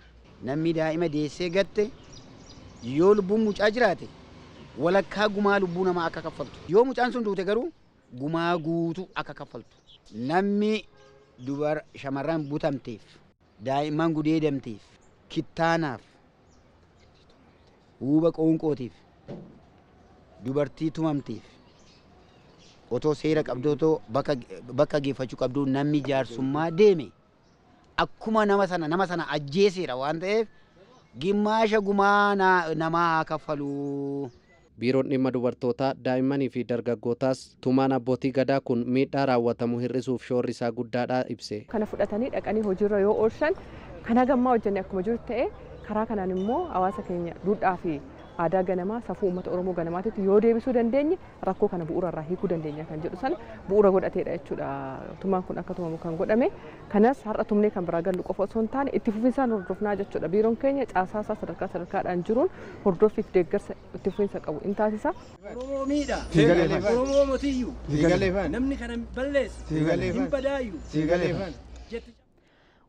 Namni daa'ima deessee gatte yoo lubbuun mucaa jiraate walakkaa gumaa lubbuu namaa akka kaffaltu. Yoo mucaan sun duute garuu gumaa guutuu akka kaffaltu. Namni shamarran butamteef, daa'imman gudeedamteef, kittaanaaf, Huuba qoonqootiif, dubartii tumamteef, otoo seera qabdu, otoo bakka geeffachuu qabdu, namni jaarsummaa deeme akkuma nama sana ajjeeseera waan ta'eef gimmaasha gumaa namaa haa kaffaluu. Biiroon dhimma dubartootaa, daa'immanii fi dargaggootaas tumaan abbootii gadaa kun miidhaa raawwatamu hir'isuuf shoorri isaa guddaadha ibse. Kana fudhatanii dhaqanii hojiirra yoo oolchan, kan hagammaa hojjenne akkuma jiru ta'e, karaa kanaan immoo hawaasa keenya duudhaa fi aadaa ganamaa, safuu uummata Oromoo ganamaatitti yoo deebisuu dandeenye, rakkoo kana bu'uura irraa hiikuu dandeenya kan jedhu sana bu'uura godhateedha jechuudha. Tumaan kun akka tumamu kan godhame kanas har'a tumnee kan biraa gallu qofa osoo hin taane, itti fufinsaan hordofnaa jechuudha. Biiroon keenya caasaa isaa sadarkaa sadarkaadhaan jiruun hordoffiif deeggarsa itti fufinsa qabu in taasisa. Oromoo miidha. Oromoo motiyyuu. Namni kana balleesse. Hin badaayyuu.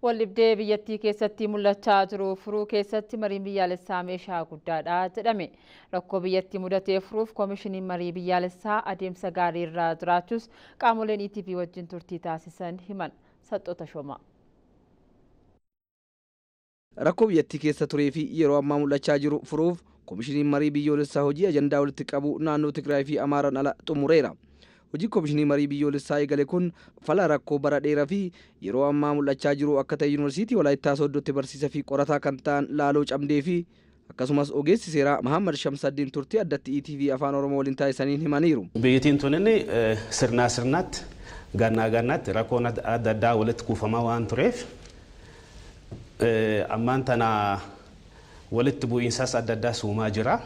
Waldhibdee biyyattii keessatti mul'achaa jiru furuu keessatti mariin biyyaalessaa meeshaa guddaadha jedhame. Rakkoo biyyattii mudatee furuuf koomishiniin marii biyyaalessaa adeemsa gaarii irra jiraachuus qaamoleen ETV wajjin turtii taasisan himan. Saxxoota Shoomaa. Rakkoo biyyattii keessa turee fi yeroo ammaa mul'achaa jiru furuuf koomishiniin marii biyyoolessaa hojii ajandaa walitti qabu naannoo Tigraay fi Amaaraan ala xumureera. Hojii koomishinii marii biyyoolessaa eegale kun fala rakkoo bara dheeraa fi yeroo ammaa mul'achaa jiru akka ta'e Yuunivarsiitii Walaayittaa Sooddootti barsiisaa fi qorataa kan ta'an Laaloo Camdee fi akkasumas ogeessi seeraa Mahammad Shamsaddiin turtii addatti ETV Afaan Oromoo waliin taasisaniin himaniiru. Biyyattiin tun inni sirnaa sirnaatti, gannaa gannaatti rakkoon adda addaa walitti kuufamaa waan tureef, ammaan tana walitti bu'iinsaas adda addaa uumaa jira.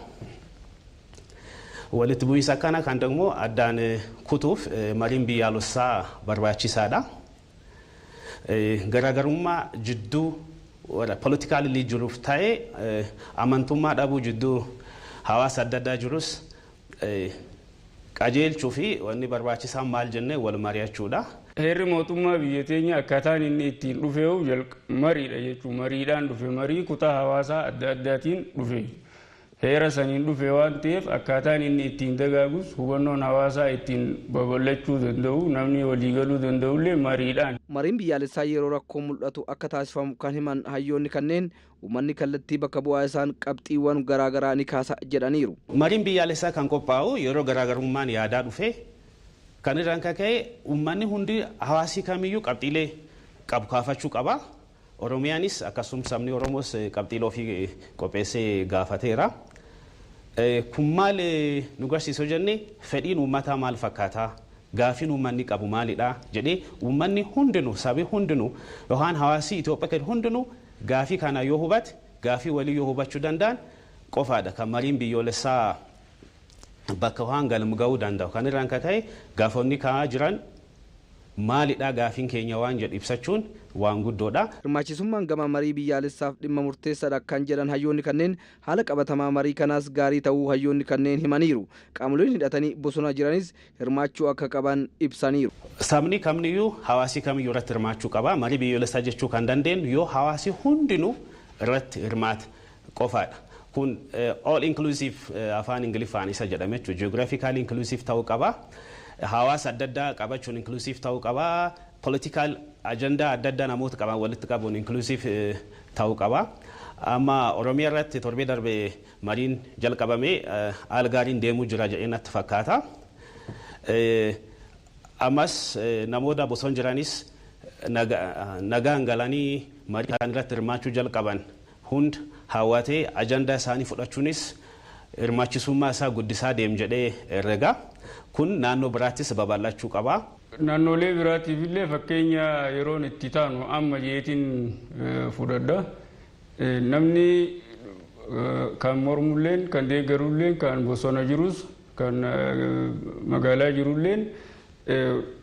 Walitti bu'iinsa kana kan ደግሞ addaan kutuuf mariin biyyaalessaa barbaachisaadha. Garaagarummaa jidduu politikaalii jiruuf ta'ee, amantummaa dhabuu jidduu hawaasa adda addaa jirus qajeelchuu fi wanni barbaachisaan maal jennee wal mari'achuudha. Heerri mootummaa biyya teenya akkaataan inni ittiin dhufee mariidha jechuudha. Mariidhaan dhufe, marii kutaa hawaasaa adda addaatiin dhufe. Heera saniin dhufe waan ta'eef, akkaataan inni ittiin dagaagus, hubannoon hawaasaa ittiin babal'achuu danda'u, namni waliigaluu danda'ullee mariidhaan. Mariin biyyaalessaa yeroo rakkoo mul'atu akka taasifamu kan himan hayyoonni kanneen, uummanni kallattii bakka bu'aa isaan qabxiiwwan garaagaraa ni kaasa jedhaniiru. Mariin biyyaalessaa kan qophaa'u yeroo garaagarummaan yaadaa dhufe, kan irraan kaka'e uummanni hundi, hawaasii kamiyyuu qabxiilee qabu kaafachuu qaba. Oromiyaanis akkasuma sabni Oromoos qabxiilee ofii qopheessee gaafateera. Kun maal nu garsiisuu jenne, fedhiin uummataa maal fakkaataa, gaafiin uummanni qabu maalidha jedhee, uummanni hundinuu, sabi hundinuu yookaan hawaasi Itoophiyaa keessa hundinuu gaafii kana yoo hubate, gaafii walii yoo hubachuu danda'an qofaadha kan mariin biyyoolessaa bakka waan galma ga'uu danda'u. Kan irraan kaka'e gaafonni ka'aa jiran maalidha, gaafiin keenya waan jedhu ibsachuun waan guddoodha. Hirmaachisummaan gama marii biyyaalessaaf dhimma murteessaadha kan jedhan hayyoonni kanneen, haala qabatamaa marii kanaas gaarii ta'uu hayyoonni kanneen himaniiru. Qaamoleen hidhatanii bosona jiranis hirmaachuu akka qaban ibsaniiru. Sabni kamiyyuu, hawaasi kamiyyuu irratti hirmaachuu qaba. Marii biyyoolessaa jechuu kan dandeenyu yoo hawaasi hundinuu irratti hirmaate qofaadha. Kun all inclusive afaan Ingiliffaan isa jedhame jechuudha. Geographically inclusive ta'uu qaba. Hawaasa adda addaa qabachuun inclusive ta'uu qaba. Political agenda adda addaa namoota qaban walitti qabuun inclusive ta'uu qaba. Amma Oromiyaa irratti torbee darbe mariin jalqabamee haala gaariin deemuu jira jedhee natti fakkaata. Ammas namoota bosona jiranis nagaan galanii marii kan irratti hirmaachuu jalqaban hunda hawwatee ajandaa isaanii fudhachuunis hirmaachisummaa isaa guddisaa deem jedhee herrega. Kun naannoo biraattis babal'achuu qaba. Naannolee biraatiif illee fakkeenya yeroon itti taanu amma jeetiin fudhadha. Namni kan mormulleen, kan deeggarulleen, kan bosona jirus, kan magaalaa jirulleen,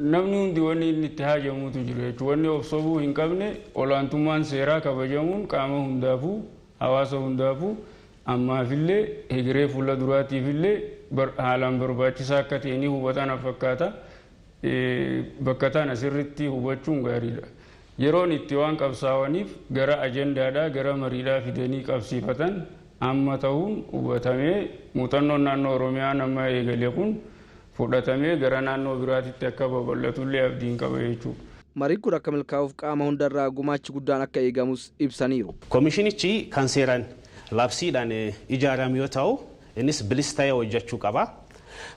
namni hundi wanni inni itti haajamuutu jiru jechuudha. Wanni of sobuu hin qabne, olaantummaan seeraa kabajamuun qaama hundaafuu, hawaasa hundaafuu, ammaafillee hegeree fuula duraatiifillee haalaan barbaachisaa akka ta'e ni hubatan fakkaata. Bakka tana sirriitti hubachuun gaariidha. Yeroon itti waan qabsaa'aniif gara ajendaadhaa gara mariidhaa fidanii qabsiifatan amma ta'uun hubatamee, muuxannoon naannoo Oromiyaa nama eegale kun fudhatamee gara naannoo biraatitti akka babal'atullee abdiin qaba jechuudha. Mariin kun akka milkaa'uuf qaama hundarraa gumaachi guddaan akka eegamus ibsaniiru. Koomishinichi kan seeraan Labsiidhaan ijaarame yoo ta'u innis bilis ta'ee hojjechuu qaba.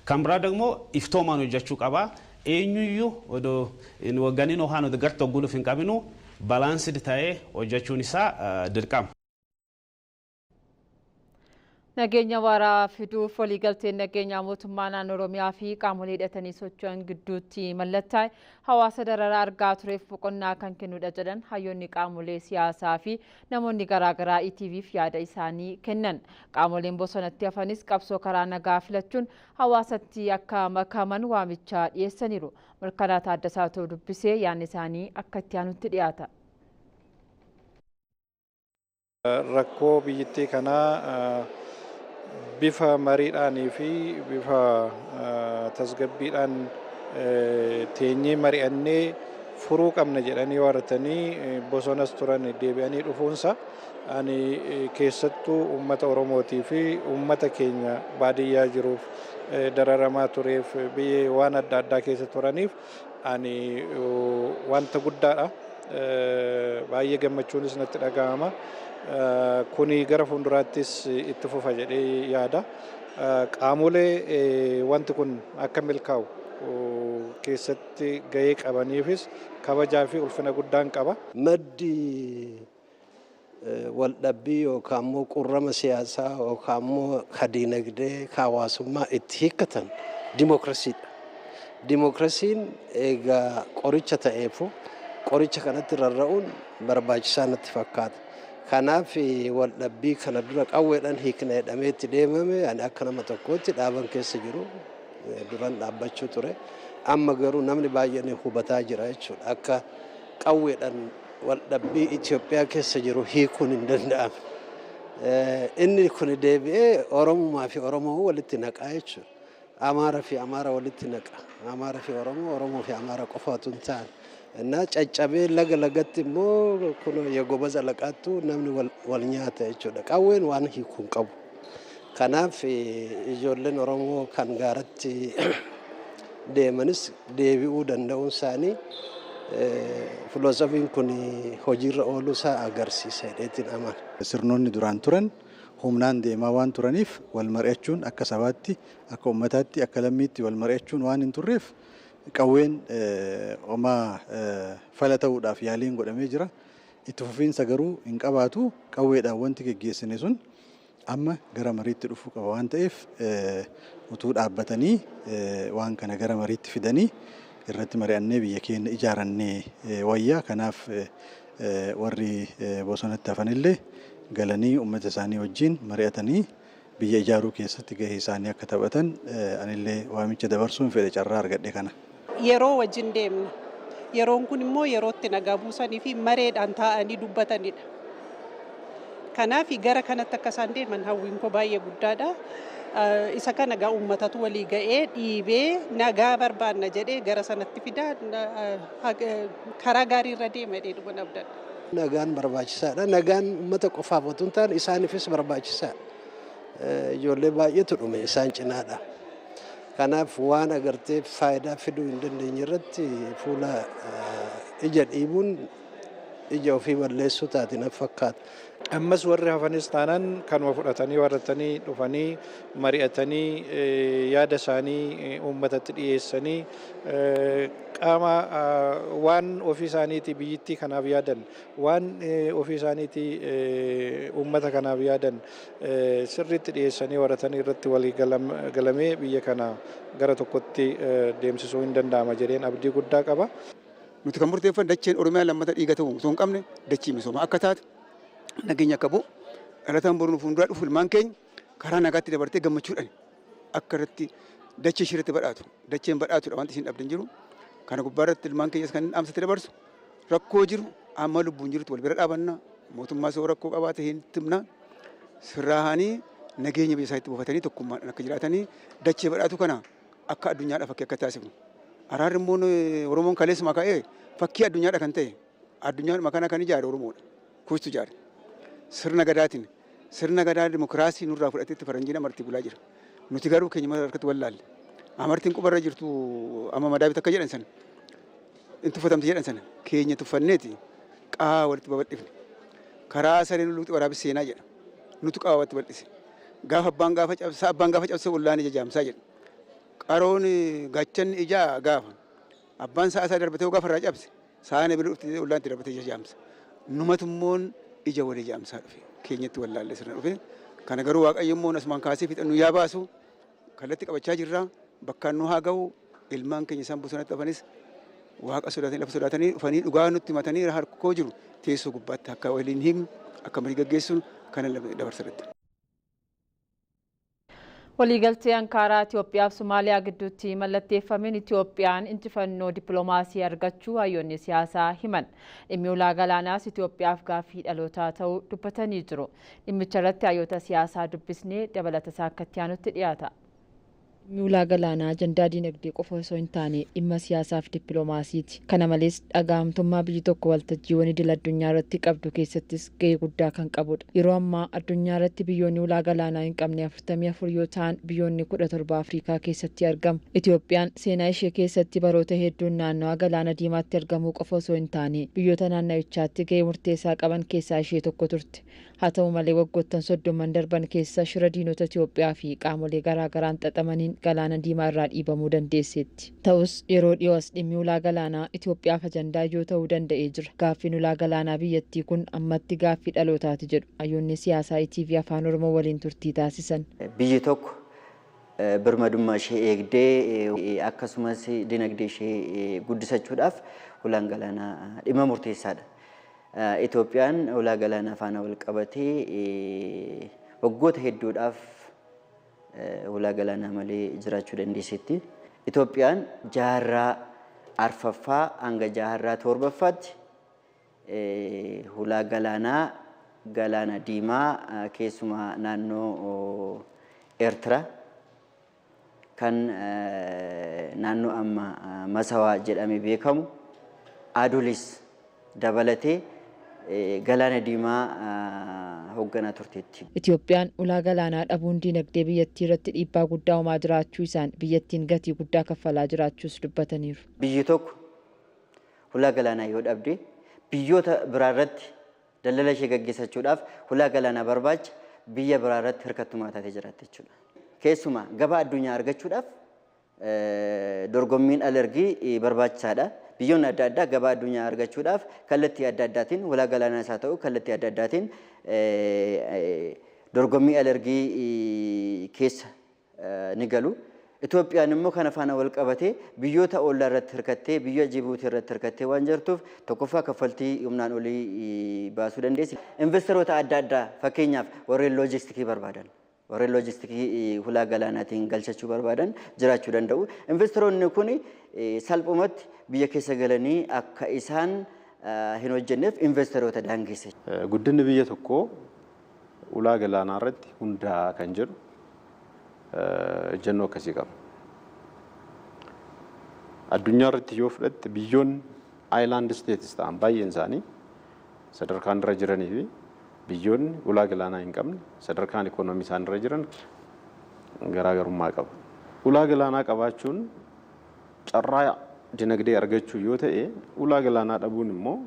Kan biraa immoo iftoomaan hojjechuu qaba. Eenyuyyuu odoo hin wagganiin yookaan odoo gar tokko guluuf hin qabinu balaansid ta'ee hojjechuun isaa dirqama. Nageenya waaraa fiduuf waliigalteen nageenyaa mootummaa naannoo Oromiyaa fi qaamolee hidhatanii socho'an gidduutti mallattaa'e hawaasa dararaa argaa tureef boqonnaa kan kennudha jedhan hayyoonni qaamolee siyaasaa fi namoonni garaagaraa ETV'f yaada isaanii kennan. Qaamoleen bosonatti hafanis qabsoo karaa nagaa filachuun hawaasatti akka makaman waamicha dhiyeessaniiru. Mirkanaa Taaddasaa ta'uu dubbisee yaadni isaanii akka itti aanutti dhiyaata. Rakkoo biyyattii kanaa bifa mariidhaanii fi bifa tasgabbiidhaan teenyee mari'annee furuu qabna jedhanii waratanii bosonas turan deebi'anii dhufuunsa ani keessattuu uummata Oromootii fi uummata keenya baadiyyaa jiruuf dararamaa tureef biyya waan adda addaa keessa turaniif ani wanta guddaadha. Baay'ee gammachuunis natti dhaga'ama. Kuni gara fuulduraattis itti fufa jedhee yaada. Qaamolee wanti kun akka milkaa'u keessatti gahee qabaniifis kabajaa fi ulfina guddaan qaba. Maddi waldhabbii yookaan immoo qurrama siyaasaa yookaan immoo ka diinagdee ka hawaasummaa itti hiikkatan dimookiraasiidha. Dimookiraasiin egaa qoricha ta'eefu qoricha kanatti rarra'uun barbaachisaa natti fakkaata. Kanaaf waldhabbii kana dura qawweedhaan hiikna jedhamee itti deemame ani akka nama tokkootti dhaaban keessa jiru duran dhaabbachuu ture. Amma garuu namni baay'een hubataa jira jechuudha. Akka qawweedhaan waldhabbii Itoophiyaa keessa jiru hiikuun hin danda'amne. Inni kun deebi'ee Oromumaa fi Oromoo walitti naqaa jechuudha. Amaaraa fi Amaara walitti naqa. Amaaraa fi Oromoo, Oromoo fi Amaara qofa otoo hin taane. እና caccabee laga lagatti immoo kun የጎበዝ አለቃቱ namni wal nyaata jechuudha. Qawween waan hiikuu hin qabu. Kanaaf ijoolleen Oromoo kan gaaratti deemanis deebi'uu danda'uun isaanii filoosofiin kun hojiirra ooluu isaa agarsiisa jedheetiin amana. Sirnoonni duraan turan humnaan deemaa waan turaniif wal mari'achuun akka sabaatti, akka uummataatti, akka lammiitti wal mari'achuun waan hin turreef qawween homaa fala ta'uudhaaf yaaliin godhamee jira. Itti fufiinsa garuu hin qabaatu. Qawweedhaan wanti geggeessine sun amma gara mariitti dhufuu qaba waan ta'eef utuu dhaabbatanii waan kana gara mariitti fidanii irratti mari'annee biyya keenya ijaarannee wayyaa. Kanaaf warri bosonatti hafanillee galanii uummata isaanii wajjin mari'atanii biyya ijaaruu keessatti gahee isaanii akka taphatan anillee waamicha dabarsuun fedhe carraa argadhe kana. Yeroo wajjin deemna. Yeroon kun immoo yerootti nagaa buusanii fi mareedhaan taa'anii dubbatanidha. Kanaaf gara kanatti akka isaan deeman hawwiin koo baay'ee guddaadha. Isa kana egaa uummatatu walii ga'ee dhiibee nagaa barbaanna jedhee gara sanatti fidaa karaa gaarii irra deema jedhee dhuma abdadha. Nagaan barbaachisaadha. Nagaan uummata qofaaf otoo hin taane isaaniifis barbaachisaadha. Ijoollee baay'eetu dhume isaan cinaadha. Kanaaf waan agartee faayidaa fiduu hin dandeenye irratti fuula ija dhiibuun ija ofii balleessuu taate na fakkaata. Ammas warri hafanis taanaan kanuma fudhatanii warratanii dhufanii mari'atanii yaada isaanii uummatatti dhiyeessanii qaama waan ofii isaaniitii biyyittii kanaaf yaadan waan ofii isaaniitii uummata kanaaf yaadan sirriitti dhiyeessanii warratanii irratti walii galamee biyya kana gara tokkotti deemsisuu hin danda'ama jedheen abdii guddaa qaba. Nuti kan murteeffanne dacheen Oromiyaa lammata dhiiga ta'uu osoo hin qabne dachii misoomaa akka taate nageenya akka bu'u dhalataan boru fuulduraa dhufu ilmaan keenya karaa nagaatti dabartee gammachuudhaan akka irratti dachee ishee irratti badhaatu dacheen badhaatudha wanti isheen dhabde hin jiru. Kana gubbaa irratti ilmaan keenyas kan dhaamsatti dabarsu rakkoo jiru amma lubbuun jirutti wal bira dhaabanna mootummaa soo rakkoo qabaate hin timna sirraahanii nageenya biyya isaaniitti buufatanii tokkummaadhaan akka jiraatanii dachee badhaatu kana akka addunyaadhaaf fakkii akka taasifnu. Araarri immoo Oromoon kaleessuma ka'ee fakkii addunyaadha kan ta'e addunyaan kana kan ijaare Oromoodha. Kuustu ijaare. Sirna gadaatiin sirna gadaa dimokiraasii nurraa fudhateetti faranjiin amartii bulaa jira. Nuti garuu keenya harkatti wallaalle. Amartiin qubarra jirtu amma madaabit akka jedhan sana in tuffatamte jedhan sana keenya tuffanneeti qaa walitti babal'ifne. Karaa sareen luuxi waraabis seenaa jedha. Nutu qaawwatti bal'ise. Gaafa abbaan gaafa cabsaa abbaan gaafa cabse ollaan ija jaamsaa jedhu. Qaroon gaachanni ijaa gaafa abbaan sa'a isaa darbatee gaafa irraa cabse sa'aan ebilu dhuftee ollaan itti darbatee ija jaamsa. Numatummoon ija walii jaamsaa dhufe keenyatti wallaallee sirna dhufe. Kana garuu Waaqayyo immoo asumaan kaasee fixan nu yaa baasu kallattii qabachaa jirra bakkaan nu haa ga'u ilmaan keenya isaan bosonatti hafanis Waaqa sodaatanii lafa sodaatanii dhufanii dhugaa nutti himatanii harkoo jiru teessoo gubbaatti akka waliin himnu akka marii gaggeessinu kana dabarsarratti. Waliigaltee Ankaaraa Itoophiyaa fi Somaaliyaa gidduutti mallatteeffameen Itoophiyaan injifannoo dippiloomaasii argachuu hayyoonni siyaasaa himan. Dhimmi ulaa galaanaas Itoophiyaaf gaaffii dhalootaa ta'uu dubbatanii jiru. Dhimmicha irratti hayyoota siyaasaa dubbisnee dabalata isaa akka itti aanutti dhiyaata. Dhimmi ulaa galaanaa ajandaa dinagdee qofa osoo hin taane dhimma siyaasaa fi dippiloomaasiiti. Kana malees dhaga'amtummaa biyyi tokko waltajjiiwwan idil addunyaa irratti qabdu keessattis gahee guddaa kan qabudha. Yeroo ammaa addunyaa irratti biyyoonni ulaa galaanaa hin qabne 44 yoo ta'an biyyoonni 17 Afrikaa keessatti argamu. Itoophiyaan seenaa ishee keessatti baroota hedduun naannawaa galaana diimaatti argamuu qofa osoo hin taane biyyoota naannawichaatti gahee murteessaa qaban keessaa ishee tokko turte. Haa ta'u malee waggoottan 30 darban keessa shira diinota Itoophiyaa fi qaamolee garaagaraan xaxamaniin galaana diimaa irraa dhiibamuu dandeesseetti. Ta'us yeroo dhiyoo as dhimmi ulaa galaanaa Itoophiyaaf ajandaa ijoo ta'uu danda'ee jira. Gaaffiin ulaa galaanaa biyyattii kun ammatti gaaffii dhalootaati jedhu hayyoonni siyaasaa ETV Afaan Oromoo waliin turtii taasisan. Biyyi tokko birmadummaa ishee eegdee akkasumas dinagdee ishee guddisachuudhaaf ulaan galaanaa dhimma murteessaadha. Itoophiyaan ulaa galaanaa faana wal qabatee waggoota hedduudhaaf ulaa galaanaa malee jiraachuu dandeesseetti. Itoophiyaan jaarraa arfaffaa hanga jaarraa torbaffaatti ulaa galaanaa galaana diimaa keessumaa naannoo Eertiraa kan naannoo amma Masawaa jedhamee beekamu Adulis dabalatee galaana diimaa hoogganaa turteetti. Itoophiyaan ulaa galaanaa dhabuun dinagdee biyyattii irratti dhiibbaa guddaa uumaa jiraachuu isaan biyyattiin gatii guddaa kaffalaa jiraachuus dubbataniiru. Biyyi tokko ulaa galaanaa yoo dhabde biyyoota biraa irratti daldala ishee gaggeessachuudhaaf ulaa galaanaa barbaacha biyya biraa irratti hirkattummaa taatee jiraatti jechuudha. Keessumaa gabaa addunyaa argachuudhaaf dorgommiin alergii barbaachisaadha. Biyyoonni adda addaa gabaa addunyaa argachuudhaaf kallattii adda addaatiin ulaa galaanaa isaa ta'u kallattii adda addaatiin dorgommii alergii keessa ni galu. Itoophiyaan immoo kana faana wal qabatee biyyoota ollaa irratti hirkattee biyya Jibuutii irratti hirkattee waan jirtuuf tokkoffaa kaffaltii humnaan olii baasuu dandeessi. Investeroota adda addaa fakkeenyaaf warreen loojistikii barbaadan warreen loojistikii ulaa galaanaatiin galchachuu barbaadan jiraachuu danda'u. Investeroonni kun salphumatti biyya keessa galanii akka isaan hin hojjenneef investeroota daangesse. Guddinni biyya tokkoo ulaa galaanaa irratti hundaa'a kan jedhu ejjennoo akkasii qaba. Addunyaa irratti yoo fudhatte biyyoonni island states ta'an baay'een isaanii sadarkaan irra jiranii fi biyyoonni ulaa galaanaa hin qabne sadarkaan ikoonoomii isaan irra jiran garaagarummaa qaba. Ulaa galaanaa qabaachuun carraa dinagdee argachuu yoo ta'e ulaa galaanaa dhabuun immoo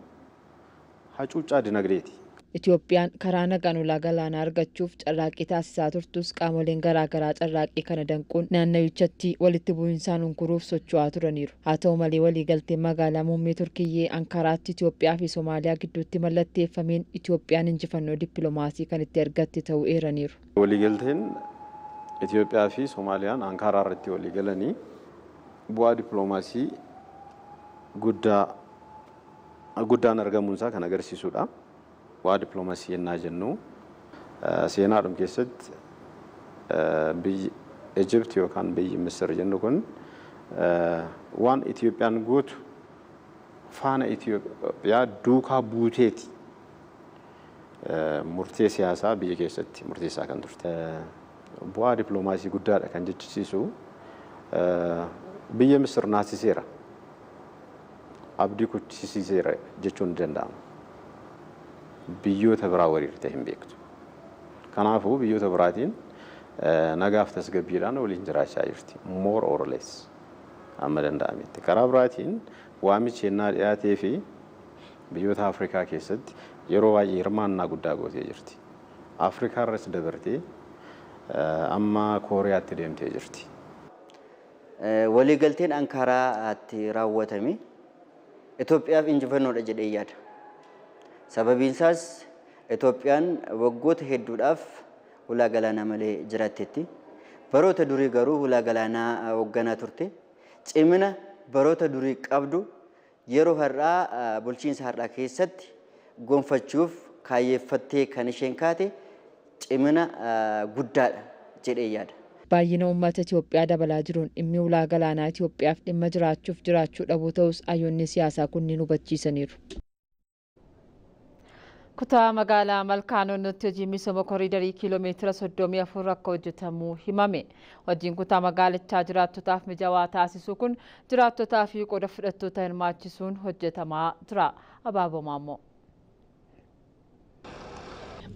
hacuuccaa dinagdeeti. Itoophiyaan karaa nagaan ulaa galaanaa argachuuf carraaqqii taasisaa turtus qaamoleen garaagaraa carraaqqii kana danquun naannawichatti walitti bu'insaan unkuruuf socho'aa turaniiru. Haa ta'u malee waliigalteen magaalaa muummee Turkiyyee Ankaraatti Itoophiyaa fi Somaaliyaa gidduutti mallatteeffameen Itoophiyaan injifannoo dippiloomaasii kan itti argatte ta'uu eeraniiru. Waliigalteen Itoophiyaa fi Somaaliyaan Ankaraa irratti waliigalanii bu'aa dippiloomaasii guddaan argamuunsaa kan agarsiisudha. Bu'aa dippiloomaasii yennaa jennu seenaadhum keessatti biyyi Ijipti yookaan biyyi Misir jennu kun waan Itoophiyaan gootu faana Itoophiyaa duukaa buuteeti murtee siyaasaa biyya keessatti murteessaa kan turte. Bu'aa dippiloomaasii guddaadha kan jechisiisu biyya Misir naasiseera abdii kuchisiiseera jechuun ni danda'ama. Biyyoota biraa wariirtee hin beektu. Kanaafuu biyyoota biraatiin nagaaf tasgabbiidhaan waliin jiraachaa jirti. More or less amma danda'ametti. Karaa biraatiin waamichi yennaa dhiyaatee fi biyyoota Afrikaa keessatti yeroo baay'ee hirmaannaa guddaa gootee jirti. Afrikaa irras dabartee amma Kooriyaatti deemtee jirti. Waliigalteen Ankaraatti raawwatame Itoophiyaaf injifannoodha jedhee yaada. Sababiin isaas Itoophiyaan waggoota hedduudhaaf hulaa galaanaa malee jiraatteetti. Baroota durii garuu hulaa galaanaa hoogganaa turte. Cimina baroota durii qabdu yeroo har'aa bulchiinsa har'aa keessatti gonfachuuf kaayyeeffattee kan isheen kaate cimina guddaadha jedhee yaada. Baay'ina uummata Itoophiyaa dabalaa jiruun dhimmi ulaa galaanaa Itoophiyaaf dhimma jiraachuuf jiraachuu dhabuu ta'us hayyoonni siyaasaa kunniin hubachiisaniiru. Kutaa magaalaa Malkaa Noonnootti hojii misooma koriidarii kiiloomeetira 34 akka hojjetamu himame. Hojiin kutaa magaalichaa jiraattotaaf mijawaa taasisuu kun jiraattotaa fi qooda fudhattoota hirmaachisuun hojjetamaa jira. Abaaboo Maammoo.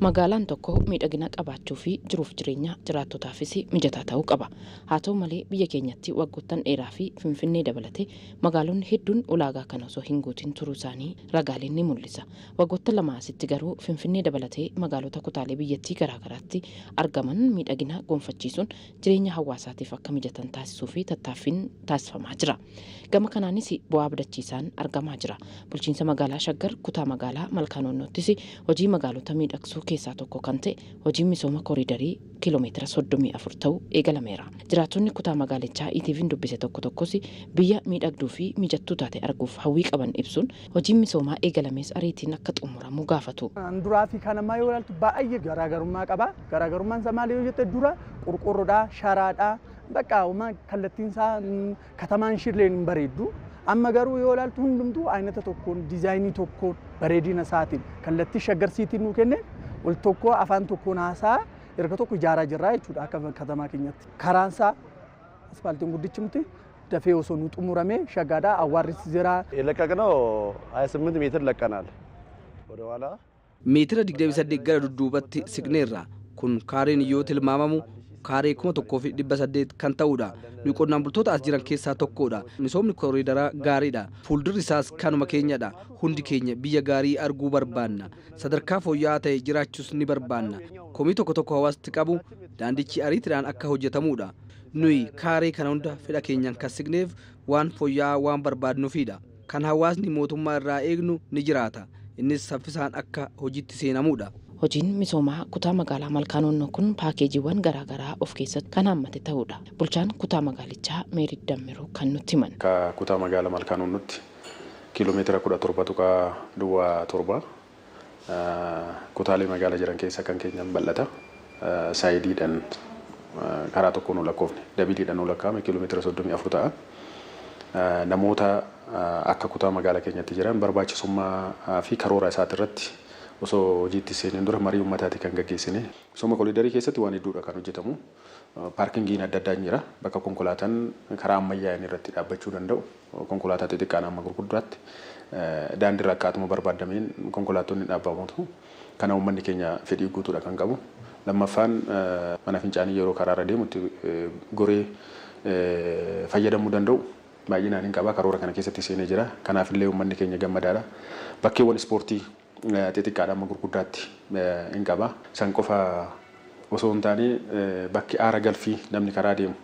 Magaalaan tokko miidhagina qabaachuu fi jiruuf jireenya jiraattotaafis mijataa ta'uu qaba. Haa ta'u malee biyya keenyatti waggoottan dheeraa fi Finfinnee dabalatee magaalonni hedduun ulaagaa kana osoo hin guutin turuu isaanii ragaaleen ni mul'isa. Waggoottan lama asitti garuu Finfinnee dabalatee magaalota kutaalee biyyattii garaagaraatti argaman miidhagina gonfachiisuun jireenya hawaasaatiif akka mijatan taasisuu fi tattaaffiin taasifamaa jira. Gama kanaanis bu'aa abdachiisaan argamaa jira. Bulchiinsa magaalaa Shaggar kutaa magaalaa Malkaa Noonnoottis hojii magaalota miidhagsuu keessaa tokko kan ta'e hojiin misooma koriidarii kiiloomeetira 34 ta'u eegalameera. Jiraattonni kutaa magaalichaa ETV'n dubbise tokko tokkos biyya miidhagduu fi mijattuu taate arguuf hawwii qaban ibsuun hojiin misoomaa eegalames ariitiin akka xumuramu gaafatu. Duraa fi kan ammaa yoo ilaaltu baay'ee garaagarummaa qaba. Garaagarummaan isaa maali yoo jette dura qorqorroodhaa, sharaadhaa, bakka kallattiin isaa katamaan ishillee hin bareeddu. Amma garuu yoo ilaaltu hundumtuu aynata tokkoon diizaayinii tokkoon bareedina isaatiin kallattii shaggarsiitiin nuu kenne wal tokko afaan tokkoon haasaa erga tokko ijaaraa jirra jechuudha akka katamaa keenyatti. Karaan isaa asfaaltiin guddichi miti dafee osoo nu xumurame shaggaadhaa awwaarris jira. የለቀቅነው 28 ሜትር ለቀናል ወደ ኋላ Meetira 28 gara dudduubatti siqneerra. Kun kaareen yoo tilmaamamu kaaree 1800 kan ta'udha. Nuyi qonnaan bultoota as jiran keessaa tokkodha. Misoomni koriidaraa gaariidha. Fuuldurri isaas kanuma keenyadha. Hundi keenya biyya gaarii arguu barbaanna. Sadarkaa fooyya'aa ta'e jiraachuus ni barbaanna. Komii tokko tokko hawaasti qabu daandichi ariitiidhaan akka hojjetamudha. Nuyi kaaree kana hunda fedha keenyaan kan siqneef waan fooyya'aa waan barbaadnuufidha. Kan hawaasni mootummaa irraa eegnu ni jiraata. Innis saffisaan akka hojiitti seenamudha. Hojiin misoomaa kutaa magaalaa Malkaa Noonnoo kun paakeejiiwwan garaagaraa of keessatti kan hammate ta'udha. Bulchaan kutaa magaalichaa Meerii Dammiruu kan nutti himan. Akka kutaa magaalaa Malkaa Noonnootti kiiloomeetira 17.07 kutaalee magaalaa jiran keessa kan keenyan bal'ata. Saayidiidhaan karaa tokkoon lakkoofne dabiliidhaan lakkaa'ame kiiloomeetira 34 ta'a. Namoota akka kutaa magaalaa keenyatti jiran barbaachisummaa fi karoora isaatirratti osoo hojiitti seeneen dura marii uummataati kan gaggeessine. Misooma koriidarii keessatti waan hedduudha kan hojjetamu. Paarkingiin adda addaa jira. Bakka konkolaataan karaa ammayyaa'een irratti dhaabbachuu danda'u. Konkolaataa xixiqqaan amma gurguddaatti daandiirra akkaatuma barbaadameen konkolaattonni dhaabbamutu. Kana uummanni keenya fedhii guutuudha kan qabu. Lammaffaan mana fincaanii yeroo karaarra deemu itti goree fayyadamuu danda'u. Baay'inaan hin qaba. Karoora kana keessatti seenee jira. Kanaafillee uummanni keenya gammadaadha. Bakkeewwan ispoortii xixiqqaadha amma gurguddaatti hin qaba. San qofa osoo hin taane bakki aara galfii namni karaa deemu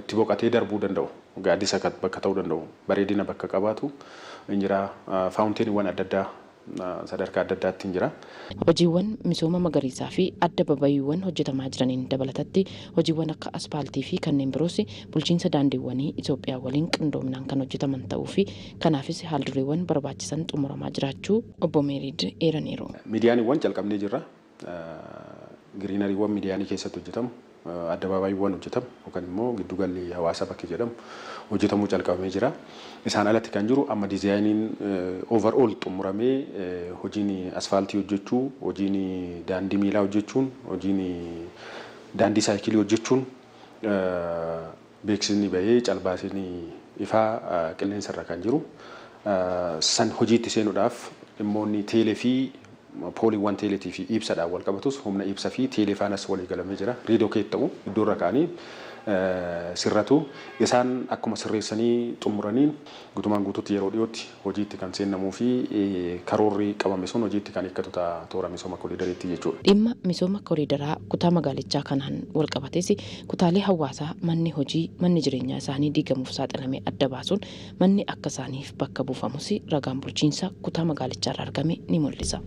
itti boqotee darbuu danda'u. Gaaddisa bakka ta'uu danda'u. Bareedina bakka qabaatu hin jira. Faawunteeniiwwan adda addaa sadarkaa adda addaatti hin jira. Hojiiwwan misooma magariisaa fi adda babayiiwwan hojjetamaa jiraniin dabalatatti hojiiwwan akka aspaaltii fi kanneen biroos bulchiinsa daandiiwwanii Itoophiyaa waliin qindoominaan kan hojjetaman ta'uu fi kanaafis haaldureewwan barbaachisan xumuramaa jiraachuu obbo Meeriid eeraniiru. Miidiyaaniiwwan calqabnee jirra. Giriinariiwwan miidiyaanii keessatti hojjetamu, addabaabayiiwwan hojjetamu yookaan immoo giddugalli hawaasaa bakki jedhamu hojjetamuu calqabamee jira. Isaan alatti kan jiru amma diizaayiniin overall xumuramee hojiin asfaaltii hojjechuu, hojiin daandii miilaa hojjechuun, hojiin daandii saayikilii hojjechuun beeksisni bahee calbaasiin ifaa qilleensarra kan jiru. San hojiitti seenuudhaaf dhimmoonni teelee fi pooliiwwan teeleetii fi ibsaadhaan wal qabatus humna ibsa fi teelee faanas walii galamee jira. Riidokeet ta'u iddoorra kaa'anii sirratu. Isaan akkuma sirreessanii xumuraniin guutumaan guutuutti yeroo dhiyootti hojiitti kan seennamuu fi karoorri qabame sun hojiitti kan hiikkatu ta'a toora misooma koriidariitti jechuudha. Dhimma misooma koriidaraa kutaa magaalichaa kanaan walqabates kutaalee hawaasaa manni hojii manni jireenyaa isaanii diigamuuf saaxilame adda baasuun manni akka isaaniif bakka buufamus ragaan bulchiinsa kutaa magaalichaarraa argame ni mul'isa.